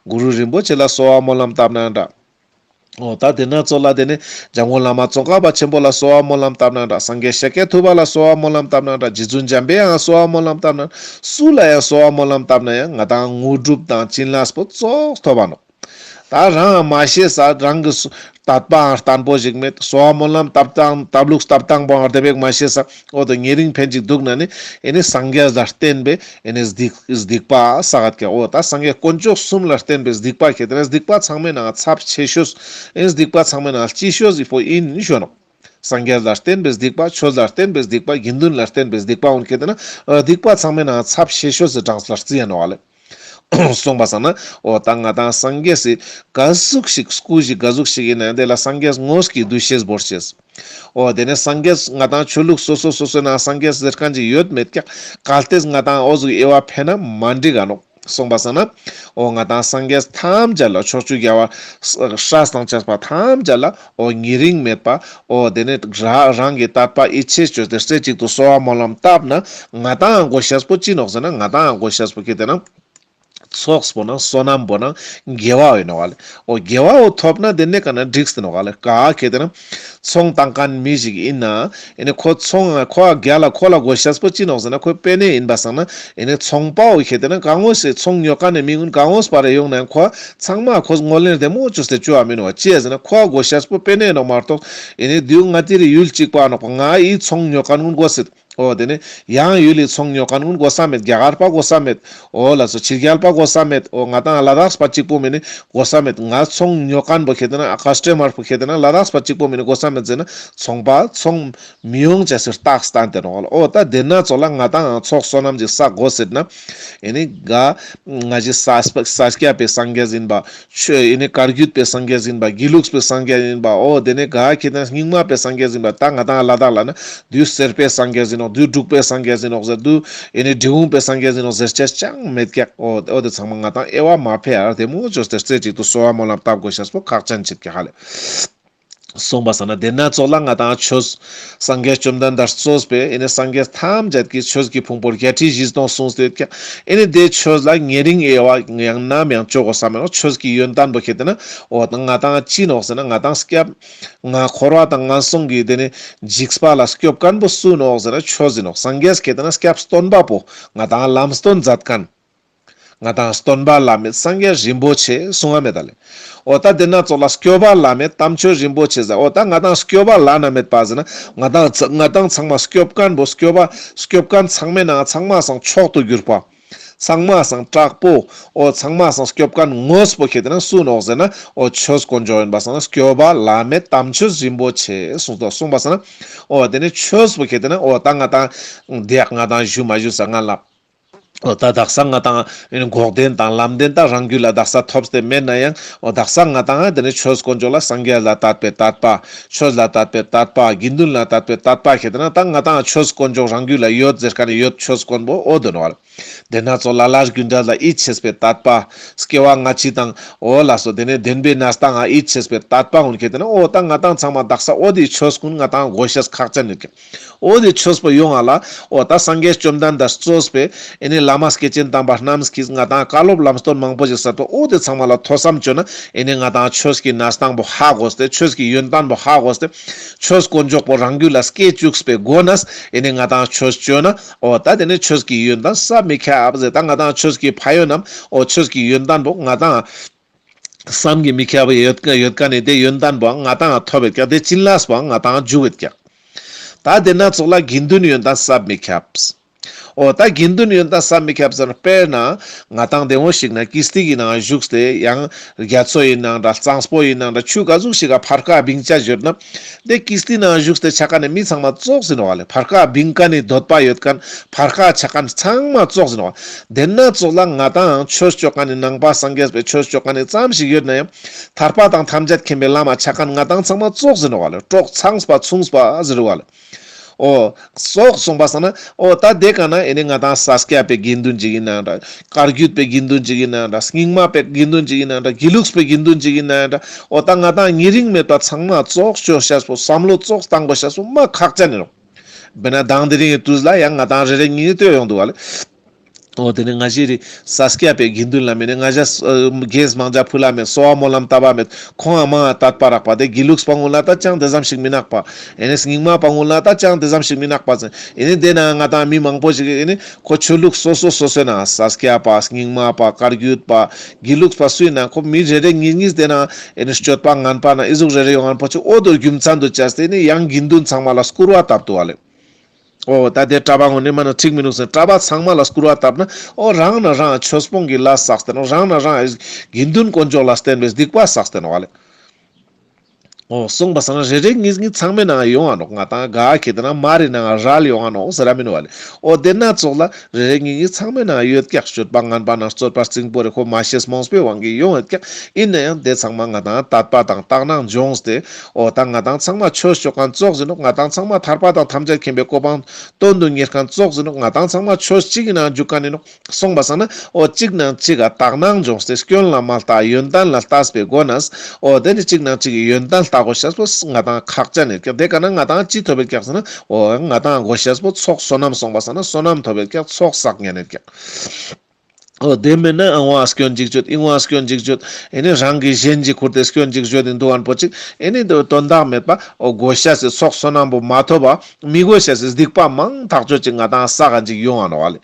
གུ་རུ་རིན་པོ་ཆེ་ལ་གསོལ་བ་སྨོན་ལམ་བཏབ་ན་འདྲ། འོ་ད་དེ་ན་ཙོགས་ལ་དེ་ནི་འཇམ་མགོན་བླ་མ་ཙོང་ཁ་པ་ཆེན་པོ་ལ་གསོལ་བ་སྨོན་ལམ་བཏབ་ན་འདྲ། སངས་རྒྱས་ཤཱཀྱ་ཐུབ་པ་ལ་གསོལ་བ་སྨོན་ལམ་བཏབ་ན་འདྲ། རྗེ་བཙུན་འཇམ་པའི་དབྱངས་ལ་གསོལ་བ་སྨོན་ལམ་བཏབ་ན་འདྲ། སུ་ལ་ཡང་གསོལ་བ་སྨོན་ལམ་བཏབ་ན་ཡང་ང་ཏང་དངོས་གྲུབ་དང་བྱིན་རླབས་པོ་ཙོགས་ཐོབ་པ་ནོག། ད་རང་མ་ཤེས་ས་རང་གི་སུ་དད་པའང་བརྟན་པོ་ཞིག་མེད། གསོལ་བ་སྨོན་ལམ་བཏབ་སྟངས་བཏབ་ལུགས་བཏབ་སྟངས་པོའང་དེ་བས་མ་ཤེས་ས། འོ་དོ་ཉེ་རིང་ཕན་ཅིག་འདུག་ན་ནི་ཨེ་ནི་སངས་རྒྱས་ལ་བརྟེན་པའི་ཨེ་ནི་སྡིག་སྡིག་པ་བསགས་ཀྱག། འོ་ད་སངས་རྒྱས་དཀོན་མཆོག་གསུམ་ལ་བརྟེན་པའི་སྡིག་པ་ཁེ་དེ་ན་སྡིག་པ་ཚང་མའི་ནང་ཚབས་ཆེ་ཤོས་ཨེ་ནི་སྡིག་པ་ཚང་མའི་ནང་ལྕི་ཤོས་ཟིག་པོ་ཡིན་ཞུ་ནོག། སངས་རྒྱས་ལ་བརྟེན་པའི་སྡིག་པ། ཆོས་ལ་བརྟེན་པའི་སྡིག་པ། དགེ་འདུན་ལ་བརྟེན་པའི་སྡིག་པ་འོན་ཁེ་དེ་ན་སྡིག་པ་ཚང་མའི་ནང་ཚབས་ཆེ་ཤོས་སི་གྲངས་ལ་རྩི་ཡ་ནོག་ལེ། སོང་པ་སང་ན་འོ་ད་ང་ཏང་སངས་རྒྱས་སི་ག་ཟུག་ཞིག་སྐུ་ཞིག་ག་ཟུག་ཞིག་ཡིན་ན་ཡང་དེ་ལ་སངས་རྒྱས་དངོས་ཀྱི་འདུ་ཤེས་བོར་ཤེས། འོ་དེ་ནས་སངས་རྒྱས་ང་ཏང་ཆོས་ལུགས་སོ་སོ་སོ་སོའི་ནང་སངས་རྒྱས་ཟེར་མཁན་ཅིག་ཡོད་མེད་ཀྱང་གལ་ཏེ་ང་ཏང་འོ་ཟུག་དབྱེ་བ་ཕེ་ན་མ་འགྲིག་ག་ནོག། སོང་པ་སང་ན་འོ་ང་ཏང་སངས་རྒྱས་ཐམས་ཅད་ལ་ཕྱོགས་བཅུའི་རྒྱལ་བ་སྲས་དང་བཅས་པ་ཐམས་ཅད་ལ་འོ་ཉེ་རིང་མེད་པ་འོ་དེ་ནས་ར་རང་གི་དད་པ་ཡིད་ཆེས་བཅོས་ཏེ་རྩེ་གཅིག་ཏུ་གསོལ་བ་སྨོན་ལམ་བཏབ་ན་ང་ཏང་དགོས་ཤེས་པོ་ཅི་ནོག་ཟེར་ན་ང་ཏང་དགོས་ཤེས་པོ་ཁེ་དེ་ན། ཚོགས་པོ་ནང་བསོད་ནམས་པོ་ནང་དགེ་བ་ཡིན་ནོག་ལེ། འོ་དགེ་བ་འོ་ཐོབ་ན་དེ་ནས་ག་ན་འགྲིག་སྟེ་ནོག་ལེ། ག་ཁེ་དེ་ན་ཚོང་བཏང་མཁན་མི་ཞིག་ཡིན་ན་ཨེ་ནི་ཁོ་ཚོང་ཁོ་རྒྱལ་ལ་ཁོ་ལ་དགོས་ཤེས་པོ་ཅི་ནོག་ཟེར་ན་ཁོ་པེ་ནེ་ཡིན་པ་སང་ན་ཨེ་ནི་ཚོང་པ་འོ་ཁེ་དེ་ན་གང་འོ་སེ་ཚོང་ཉོ་མཁན་ནི་མི་ཀུན་གང་འོ་སྤར་རེ་ཡོང་ན་ཡང་ཁོ་ཚང་མ་ཁོ་ངོས་ལེན་བདེ་མོ་བཅོས་ཏེ་བཅོ་བ་མིན་ནོག། ཅི་ཡ་ཟེར་ན་ཁོ་དགོས་ཤེས་པོ་པེ་ནེ་ནོག་མ་གཏོགས་ཨེ་ནི་དུས་ང་ཏི་རི་ཡུལ་གཅིག་པ་ནོག་པ་ང་ཡི་ཚོང་ཉོ་མཁན་ཀུན་དགོས་སེ། འོ་དེ་ནས་ཡང་ཡུལ་ལི་ཚོང་ཉོ་མཁན་ཀུན་དགོས་ས་མེད། རྒྱ་གར་པ་དགོས་ས་མེད། འོ་ལ་སོ་ཕྱི་རྒྱལ་པ་དགོས་ས་མེད། འོ་ང་ཏང་ལ་དྭགས་པ་གཅིག་པོ་མེན་ན་དགོས་ས་མེད། ང་ཚོང་ཉོ་མཁན་པོ་ཁེ་ཏེ་ན་ཀ་སི་ཊ་མར་པོ་ཁེ་ཏེ་ན་ལ་དྭགས་པ་གཅིག་པོ་མེན་ན་དགོས་ས་མེད་ཟེར་ན་ཚོང་པ་ཚོང་མི་ཡོང་ཅེས་སི་རྟགས་སྟན་ཏེ་ནོག་ལེ། འོ་ད་དེ་ན་ཙོགས་ལ་ང་ཏང་ཚོགས་བསོད་ནམས་ཅིག་བསགས་དགོས་ཟེར་ན་ཨེ་ནི་ག་ང་ཞི་ས་སྐྱ་པའི་སངས་རྒྱས་ཡིན་པ། ཆོས་ཨེ་ནི་བཀའ་བརྒྱུད་པའི་སངས་རྒྱས་ཡིན་པ། དགེ་ལུགས་པའི་སངས་རྒྱས་ཡིན་པ། འོ་དེ་ནས་ག་ཁེ་ཏེ་ན་རྙིང་མ་པའི་སངས་རྒྱས་ཡིན་པ། ད་ང་ཏང་ལ་དྭགས་ལ་ན་བདུད་སེར་པོའི་སངས་རྒྱས་ཡིན་ནོག། བདུད་འབྲུག་པའི་སངས་རྒྱས་ཡིན་ནོག་ཟེར། བདུད་ཨེ་ནི་འབྲི་གུང་པའི་སངས་རྒྱས་ཡིན་ནོག་ཟེར་ཅེས་ཅང་མེད་ཀྱག། འོ་འོ་དེ་ཚང་མ་ང་ཏང་དབྱེ་བ་མ་ཕེ་ཡ་ར་དེ་མོ་ཅོས་ཏེ་རྩེ་གཅིག་ཏུ་གསོལ་བ་སྨོན་ལམ་བཏབ་དགོས་ཤེས་པོ་ཁག་ཅན་ཅིག་ཀྱག་ཧ་ལེ། སོང་པ་སང་ན་དེ་ན་ཙོགས་ལ་ང་ཏང་ཆོས་སངས་རྒྱས་བཅོམ་ལྡན་འདས་གཙོས་པའི་ཨེ་ནི་སངས་རྒྱས་ཐམས་ཅད་ཀྱི་ཆོས་ཀྱི་ཕུང་པོ་བརྒྱད་ཁྲི་བཞི་སྟོང་གསུངས་ཏེ་ཡོད་ཀྱག། ཨེ་ནི་དེ་ཆོས་ལ་ཉེ་རིང་དབྱེ་བ་ཡང་ནམ་ཡང་ཅོ་དགོས་ས་མེད་ནོག། ཆོས་ཀྱི་ཡོན་ཏན་པོ་ཁེ་ཏེ་ན་འོ་ང་ཏང་ཅི་ནོག་ཟེར་ན་ང་ཏང་སྐྱབས་ང་འཁོར་བ་དང་ངན་སོང་གི་དེ་ནི་འཇིགས་པ་ལ་སྐྱོབ་མཁན་པོ་སུ་ནོག་ཟེར་ན་ཆོས་ཡིན་ནོག། སངས་རྒྱས་ཁེ་ཏེ་ན་སྐྱབས་སྟོན་པ་པོ་ང་ཏང་ལམ་སྟོན་མཛད་མཁན། ང་ཏང་སྟོན་པ་བླ་མེད་སངས་རྒྱས་རིན་པོ་ཆེ་གསུང་ང་མེད་ད་ལེ། འོ་ད་དེ་ན་ཙོགས་ལ་སྐྱོབ་པ་བླ་མེད་དམ་ཆོས་རིན་པོ་ཆེ་ཟེར། འོ་ད་ང་ཏང་སྐྱོབ་པ་བླ་ན་མེད་པ་ཟེར་ན་ང་ཏང་ང་ཏང་ཚང་མ་སྐྱོབ་མཁན་པོ་སྐྱོབ་པ་སྐྱོབ་མཁན་ཚང་མའི་ནང་ཚང་མ་སང་མཆོག་ཏུ་གྱུར་པ། ཚང་མ་སང་དྲག་པོ། འོ་ཚང་མ་སང་སྐྱོབ་མཁན་དངོས་པོ་ཁེ་ཏེ་ན་སུ་ནོག་ཟེར་ན་འོ་ཆོས་དཀོན་མཆོག་ཡིན་པ་སང་ན་སྐྱོབ་པ་བླ་མེད་དམ་ཆོས་རིན་པོ་ཆེ་གསུངས་ཏོ། གསུངས་པ་སང་ན་འོ་དེ་ནི་ཆོས་པོ་ཁེ་ཏེ་ན་འོ་ད་ང་ཏང་དེ་ཡག་ང་ཏང་ཞུ་མ་ཞུ་ས་ང་ལ། འོ་ད་དག་ས་ང་ཏང་འགོག་བདེན་དང་ལམ་བདེན་ད་རང་རྒྱུད་ལ་དག་ས་ཐོབ་སྟེ་མེད་ན་ཡང་འོ་དག་ས་ང་ཏང་དེ་ནི་ཆོས་དཀོན་མཆོག་ལ་སངས་རྒྱས་ལ་དད་པའི་དད་པ། ཆོས་ལ་དད་པའི་དད་པ། དགེ་འདུན་ལ་དད་པའི་དད་པ་ཁེ་ཏེ་ན་ད་ང་ཏང་ཆོས་དཀོན་མཆོག་རང་རྒྱུད་ལ་ཡོད་ཟེར་མཁན་ནི་ཡོད་ཆོས་དཀོན་པོ་འོ་དོ་ནོག་ལེ། དེ་ན་ཙོགས་ལ་ལྷ་རྒྱུ་འབྲས་ལ་ཡིད་ཆེས་པའི་དད་པ། སྐྱེ་བ་སྔ་ཕྱི་དང་འོ་ལ་སོགས་དེ་ནི་བདེན་པའི་གནས་སྟངས་ལ་ཡིད་ཆེས་པའི་དད་པ་ཀུན་ཁེ་ཏེ་ན་འོ་ད་ང་ཏང་ཚང་མ་དག་ས་འོ་དེ་ཆོས་ཀུན་ང་ཏང་དགོས་ཤེས་ཁག་ཅན་ཡོད་ཀྱག། འོ་དེ་ཆོས་པོ་ཡོང་ང་ལ་འོ་ད་སངས་རྒྱས་བཅོམ་ལྡན་འདས་གཙོས་པའི་ཨེ་ནི་བླ་མ་སྐྱེས་ཆེན་དམ་པ་རྣམས་ཀྱིས་ང་ཏང་བཀའ་སློབ་ལམ་སྟོན་མང་པོ་ཞིག་ཟེར་ཏོ། འོ་དེ་ཚང་མ་ལ་ཐོས་བསམ་བཅོས་ན་ཨེ་ནི་ང་ཏང་ཆོས་ཀྱི་གནས་སྟངས་པོ་ཧ་གོ་སྟེ་ཆོས་ཀྱི་ཡོན་ཏན་པོ་ཧ་གོ་སྟེ་ཆོས་དཀོན་མཆོག་པོ་རང་རྒྱུད་ལ་སྐྱེ་བཅུག་པའི་སྒོ་ནས་ཨེ་ནི་ང་ཏང་ཆོས་བཅོས་ན་འོ་ད་དེ་ནི་ཆོས་ཀྱི་ཡོན་ཏན་ཟབ་མི་ཁྱབ་ཟེར། ད་ང་ཏང་ཆོས་ཀྱི་ཕན་ཡོན་ནམ་འོ་ཆོས་ཀྱི་ཡོན་ཏན་པོ་ང་ཏང་བསམ་གྱིས་མི་ཁྱབ་པ་ཡོད་ཡོད་མཁན་ནི་དེ་ཡོན་ཏན་པོའང་ང་ཏང་ཐོབ་ཡོད་ཀྱག། དེ་བྱིན་རླབས་པོའང་ང་ཏང་འཇུག་ཡོད་ཀྱག། ད་དེ་ན་ཙོགས་ལ་དགེ་འདུན་ཡོན་ཏན་ཟབ་མི་ཁྱབ། འོ་ད་དགེ་འདུན་ཡོན་ཏན་ཟབ་མི་ཁྱབ་ཟེར་ན་དཔེར་ན་ང་ཏང་དེ་འོ་ཞིག་ན་ཀིརྟི་གི་ནང་བཞུགས་ཏེ་ཡང་རྒྱ་མཚོ་ཡིན་ནང་འདྲ་གཙང་པོ་ཡིན་ནང་འདྲ་ཆུ་ག་ཟུག་ཞིག་ག་ཕར་ཁ་བིང་ཆ་ཡོད་ན། དེ་ཀིརྟི་ནང་བཞུགས་ཏེ་ཆ་མཁན་ནི་མི་ཚང་མ་ཙོགས་ཡིན་ནོག་ལེ། ཕར་ཁ་བིང་མཁན་ནི་འདོད་པ་ཡོད་མཁན་ཕར་ཁ་ཆ་མཁན་ཚང་མ་ཙོགས་ཡིན་ནོག། དེ་ན་ཙོགས་ལ་ང་ཏང་ཆོས་བཅོ་མཁན་ནི་ནང་པ་སངས་རྒྱས་པའི་ཆོས་བཅོ་མཁན་ནི་ཙམ་ཞིག་ཡོད་ན་ཡང་ཐར་པ་དང་ཐམས་ཅད་མཁྱེན་པའི་ལམ་ལ་ཆ་མཁན་ང་ཏང་ཚང་མ་ཙོགས་ཡིན་ནོག་ལེ། གྲོགས་ཚངས་པ་མཚུངས་པ་ཟེར་བ་ལེ། འོ་ཙོགས་གསུངས་པ་སང་ན་འོ་ད་དེ་ག་ན་ཨེ་ནི་ང་ཏང་ས་སྐྱ་པའི་དགེ་འདུན་ཅིག་ཡིན་ནང་འདྲ། བཀའ་བརྒྱུད་པའི་དགེ་འདུན་ཅིག་ཡིན་ནའང་འདྲ། རྙིང་མ་པའི་དགེ་འདུན་ཅིག་ཡིན་ནའང་འདྲ། དགེ་ལུགས་པའི་དགེ་འདུན་ཅིག་ཡིན་ནའང་འདྲ། འོ་ད་ང་ཏང་ཉེ་རིང་མེད་པ་ཚང་མ་ཙོགས་བཅོ་ཤེས་པོ་བསམ་བློ་ཙོགས་བཏང་དགོས་ཤེས་པོ་མ་ཁག་ཅན་ཡིན་ནོག། དཔེར་ན་དང་དེ་རིང་གི་དུས་ལ་ཡང་ང་ཏང་རེ་རེ་གཉིས་གཉིས་ལྟོས་ཡོང་འདུག་བ་ལེ། འོ་དེ་ནི་ང་ཞི་རི་ས་སྐྱ་པའི་དགེ་འདུན་ལ་མེད་ནི་ང་ཞ་རྒྱས་མང་ཇ་ཕུལ་ལ་མེད། གསོལ་བ་སྨོན་ལམ་བཏབ་པ་མེད། ཁོང་ཨ་མ་དད་པ་རག་པ་དེ་དགེ་ལུགས་པ་ངུན་ལ་ད་ཅང་དེ་ཙམ་ཞིག་མི་ནག་པ། ཨེ་ནི་རྙིང་མ་པ་ངུན་ལ་ད་ཅང་དེ་ཙམ་ཞིག་མི་ནག་པ་ཟེར། ཨེ་ནི་དེ་ན་ང་ཏང་མི་མང་པོ་ཞིག་ཨེ་ནི་ཁོ་ཆོས་ལུགས་སོ་སོ་སོ་སོའི་ནང་ས་སྐྱ་པ་རྙིང་མ་པ་བཀའ་བརྒྱུད་པ་དགེ་ལུགས་པ་སུའི་ནང་ཁོ་མི་རེ་རེ་གཉིས་གཉིས་དེ་ན་ཨེ་ནི་སྤྱོད་པ་ངན་པ་ན་ཨི་ཟུག་རེ་རེ་ཡོང་ངན་པོ་ཅིག་འོ་དོ་རྒྱུ་མཚན་དུ་བྱས་ཏེ་ཨེ་ནི་ཡང་དགེ་འདུན་ཚང་མ་ལ་སྐུར་བ་བཏབ་འདུག་བ་ལེ། འོ་ད་དེ་གྲྭ་པ་ངོ་ནི་མ་ནི་འགྲིག་མི་འདུག་ཟེར། གྲྭ་པ་ཚང་མ་ལ་སྐུར་བ་བཏབ་ན་འོ་རང་ན་རང་ཆོས་སྤོང་གི་ལས་བསགས་ཏེ་ནོག། རང་ན་རང་དགེ་འདུན་དཀོན་མཆོག་ལ་བརྟེན་པའི་སྡིག་པ་བསགས་ཏེ་ནོག་བ་ལེ། འོ་གསུངས་པ་སང་ན་རེ་རེ་གཉིས་གཉིས་ཚང་མའི་ནང་ཡོང་ང་ནོག། ང་ཏང་ག་ཁེ་ཏེ་ན་མ་རེ་ནང་རལ་ཡོང་ང་ནོག་ཟེར་ར་མིན་བ་ལེ། འོ་དེ་ན་ཙོགས་ལ་རེ་རེ་གཉིས་གཉིས་ཚང་མའི་ནང་ཡོད་ཀྱག། སྤྱོད་པ་ངན་པ་ན་རྩོད་པ་རྩིང་པོ་རེ་ཁོ་མ་ཤེས་རྨོངས་པའི་དབང་གིས་ཡོང་ཡོད་ཀྱག། ཡིན་ན་ཡང་དེ་ཚང་མ་ང་ཏང་དད་པ་དང་དག་སྣང་སྦྱོངས་ཏེ། འོ་ད་ང་ཏང་ཚང་མ་ཆོས་ཅོ་མཁན་ཙོགས་ཡིན་ནོག། ང་ཏང་ཚང་མ་ཐར་པ་དང་ཐམས་ཅད་མཁྱེན་པའི་གོ་འཕང་དོན་དུ་གཉེར་མཁན་ཙོགས་ཡིན་ནོག། ང་ཏང་ཚང་མ་ཆོས་གཅིག་གི་ནང་འཇུག་མཁན་ཡིན་ནོག། གསུངས་པ་སང་ན་འོ་གཅིག་ནང་གཅིག་ག་དག་སྣང་སྦྱོངས་ཏེ་སྐྱོན་ལ་མ་ལྟ་ཡོན་ཏན་ལ་ལྟས་པའི་སྒོ་ནས། འོ་དེ་ནི་གཅིག་ནང་གཅིག་གི་ཡོན་ཏན་ལྟ་དགོས་ཤེས་པོ་ང་ཏང་ཁག་ཅན་ཡིན་ཀྱག། དེ་ག་ན་ང་ཏང་ཅི་ཐོབ་ཡོད་ཀྱག་ཟེར་ན་འོ་ང་ཏང་དགོས་ཤེས་པོ་ཚོགས་བསོད་ནམས། གསུངས་པ་སང་ན་བསོད་ནམས་ཐོབ་ཡོད་ཀྱག། ཚོགས་བསགས་ཉན་ཡོད་ཀྱག། འོ་དེ་མེན་ན་ཨ་ཝང་སྐྱོན་ཅིག་བརྗོད་ཨི་ཝང་སྐྱོན་ཅིག་བརྗོད། ཨེ་ནི་རང་གི་གཞན་གྱི་ཁུར་ཏེ་སྐྱོན་ཅིག་བརྗོད་དེ་འདུག་མཁན་པོ་ཅིག། ཨེ་ནི་དོན་དག་མེད་པ་འོ་དགོས་ཤེས་སི་ཚོགས་བསོད་ནམས་པོ་མ་ཐོབ་པ་མི་དགོས་ཤེས་སི་སྡིག་པ་མང་ཐག་ཆོད་ཅིག་ང་ཏང་བསགས་མཁན་ཅིག་ཡོང་ང་ནོག་བ་ལེ།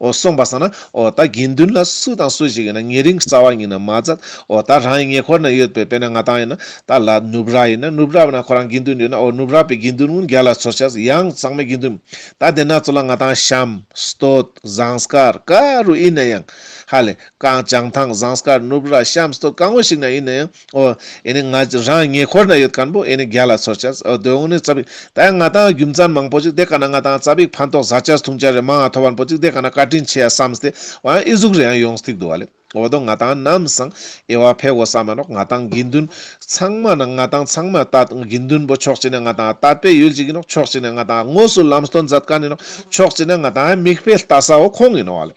འོ་སོང་པ་སང་ན་འོ་ད་དགེ་འདུན་ལ་སུ་དང་སུ་ཞིག་ཡིན་ན་ཉེ་རིང་རྩ་བ་ཉིད་ནས་མ་མཛད། འོ་ད་རང་ཉེ་འཁོར་ན་ཡོད་པའི་དཔེར་ན་ང་ཏང་ཡིན་ན་ད་ལ་ནུབ་ར་ཡིན་ན་ནུབ་ར་ན་ཁོ་རང་དགེ་འདུན་ཡོད་ན་འོ་ནུབ་ར་པའི་དགེ་འདུན་ཀུན་རྒྱལ་ལ་ཚོར་ཆས་ཡང་ཚང་མའི་དགེ་འདུན། ད་དེ་ན་ཚོ་ལ་ང་ཏང་ཤམ་སྟོད་ཟངས་དཀར་ག་རུ་ཡིན་ན་ཡང་ཧ་ལེ་གང་བྱང་ཐང་ཟངས་དཀར་ནུབ་ར་ཤམ་སྟོད་གང་བོ་ཞིག་ན་ཡིན་ན་ཡང་འོ་ཨེ་ནི་ང་རང་ཉེ་འཁོར་ན་ཡོད་མཁན་པོ་ཨེ་ནི་རྒྱལ་ལ་ཚོར་ཆས། འོ་དོན་ནི་ཙ་པིག་ད་ཡང་ང་ཏང་རྒྱུ་མཚན་མང་པོ་ཅིག་དེ་ཀ་ན་ང་ཏང་ཙ་པིག་ཕན་ཐོགས་ཟ་ཆས་འཐུང་ཆས་རེ་མང་ང་ཐོབ་པ་པོ་ཅིག་དེ་ཀ་ན་བཀའ་དྲིན་ཆེ་ཡ་བསམ་སྟེ་འོ་ཡང་ཨི་ཟུག་རེ་ཡང་ཡོང་སྟེ་འདུག་བ་ལེ། འོ་དོ་ང་ཏང་ནམ་སང་ཨེ་བ་ཕེ་གོ་བསམ་མ་ནོག། ང་ཏང་དགེ་འདུན་ཚང་མ་ན་ང་ཏང་ཚང་མ་ད་དགེ་འདུན་པོ་ཕྱོགས་གཅིག་ནས་ང་ཏང་དད་པའི་ཡུལ་ཅིག་ཡིན་ནོག། ཕྱོགས་གཅིག་ནས་ང་ཏང་དངོས་སུ་ལམ་སྟོན་མཛད་མཁན་ཡིན་ནོག། ཕྱོགས་གཅིག་ནས་ང་ཏང་མིག་དཔེ་ལྟ་ས་བོ་ཁོང་ཡིན་ནོག་བ་ལེ།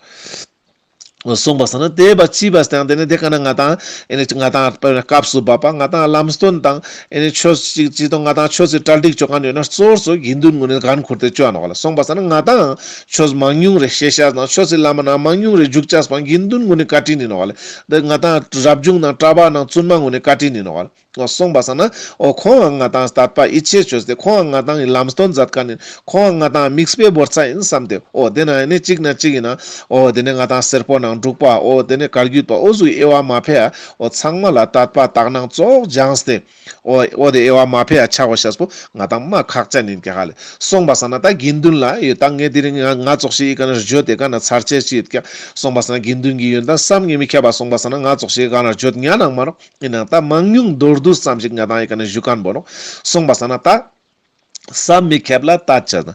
སོང་པ་སང་ན་དེ་བ་ཅི་བ་སྟེང་དེ་ནས་དེ་ཀ་ན་ང་ཏང་ཨེ་ནི་ང་ཏང་དཔེར་ན་སྐབས་སུ་བབ་པ་ང་ཏང་ལམ་སྟོན་དང་ཨེ་ནི་ཆོས་ཅིག་ཅིག་དང་ང་ཏང་ཆོས་སི་གྲ་སྒྲིག་ཅོ་མཁན་ཡོད་ན་གཙོ་བོ་དགེ་འདུན་ངོས་ནས་འགན་ཁུར་ཏེ་ཅོ་ཡ་ནོག་ལ། སོང་པ་སང་ན་ང་ཏང་ཆོས་མང་ཉུང་རེ་ཤེས་ཤ་དང་ཆོས་སི་ལམ་ན་མང་ཉུང་རེ་འཇུག་ཅས་པ་དགེ་འདུན་ངོས་ནས་བཀའ་དྲིན་ཡིན་ནོག་ལ། དེ་ང་ཏང་རབ་བྱུང་དང་གྲྭ་པ་དང་བཙུན་མ་ངོས་ནས་བཀའ་དྲིན་ཡིན་ནོག་ལ། སོང་པ་སང་ན་འོ་ཁོང་ང་ཏང་དད་པ་ཡིད་ཆེས་བཅོས་ཏེ་ཁོང་ང་ཏང་གི་ལམ་སྟོན་མཛད་མཁན་ཡིན། ཁོང་ང་ཏང་མིག་དཔེ་བོར་ཚ་ཡིན་བསམ་སྟེ་འོ་དེ་ན་ཡིན་ནི་གཅིག་ན་གཅིག་ཡིན་ན་འོ་དེ་ནས་ང་ཏང་སེར་པོ་ནང་འབྲུག་པ་འོ་དེ་ནས་བཀའ་བརྒྱུད་པ་འོ་ཟུག་དབྱེ་བ་མ་ཕེ་ཡ་འོ་ཚང་མ་ལ་དད་པ་དག་སྣང་ཙོགས་སྦྱངས་ཏེ་འོ་འོ་དེ་དབྱེ་བ་མ་ཕེ་ཡ་ཆ་གོ་ཤེས་པོ་ང་ཏང་མ་ཁག་ཅན་ཡིན་ཀྱག་ཧ་ལེ། སོང་པ་སང་ན་ད་དགེ་འདུན་ལ་ཡོད་ད་ངས་དེ་རིང་ང་ང་ཙོགས་ཤིག་ཡི་ཀ་ན་བརྗོད་དེ་ཀ་ན་ཚར་ཅེས་ཅི་ཡོད་ཀྱག། སོང་པ་སང་ན་དགེ་འདུན་གྱི་ཡོན་ཏན་བསམ་གྱིས་མི་ཁྱབ་པ་སོང་པ་སང་ན་ང་ཙོགས་ཤིག་ཡི་ཀ་ན་བརྗོད་ཉན་ནང་མ་རོགས། ཡིན་ནའང་ད་མང་ཉུང་མདོར་བསྡུས་ཙམ་ཞིག་ང་ཏང་ཡི་ཀ་ནས་ཞུ་མཁན་པོ་ནོག། སོང་པ་སང་ན་ད་བསམ་མི་ཁྱབ་ལ་དད་བྱས་ན།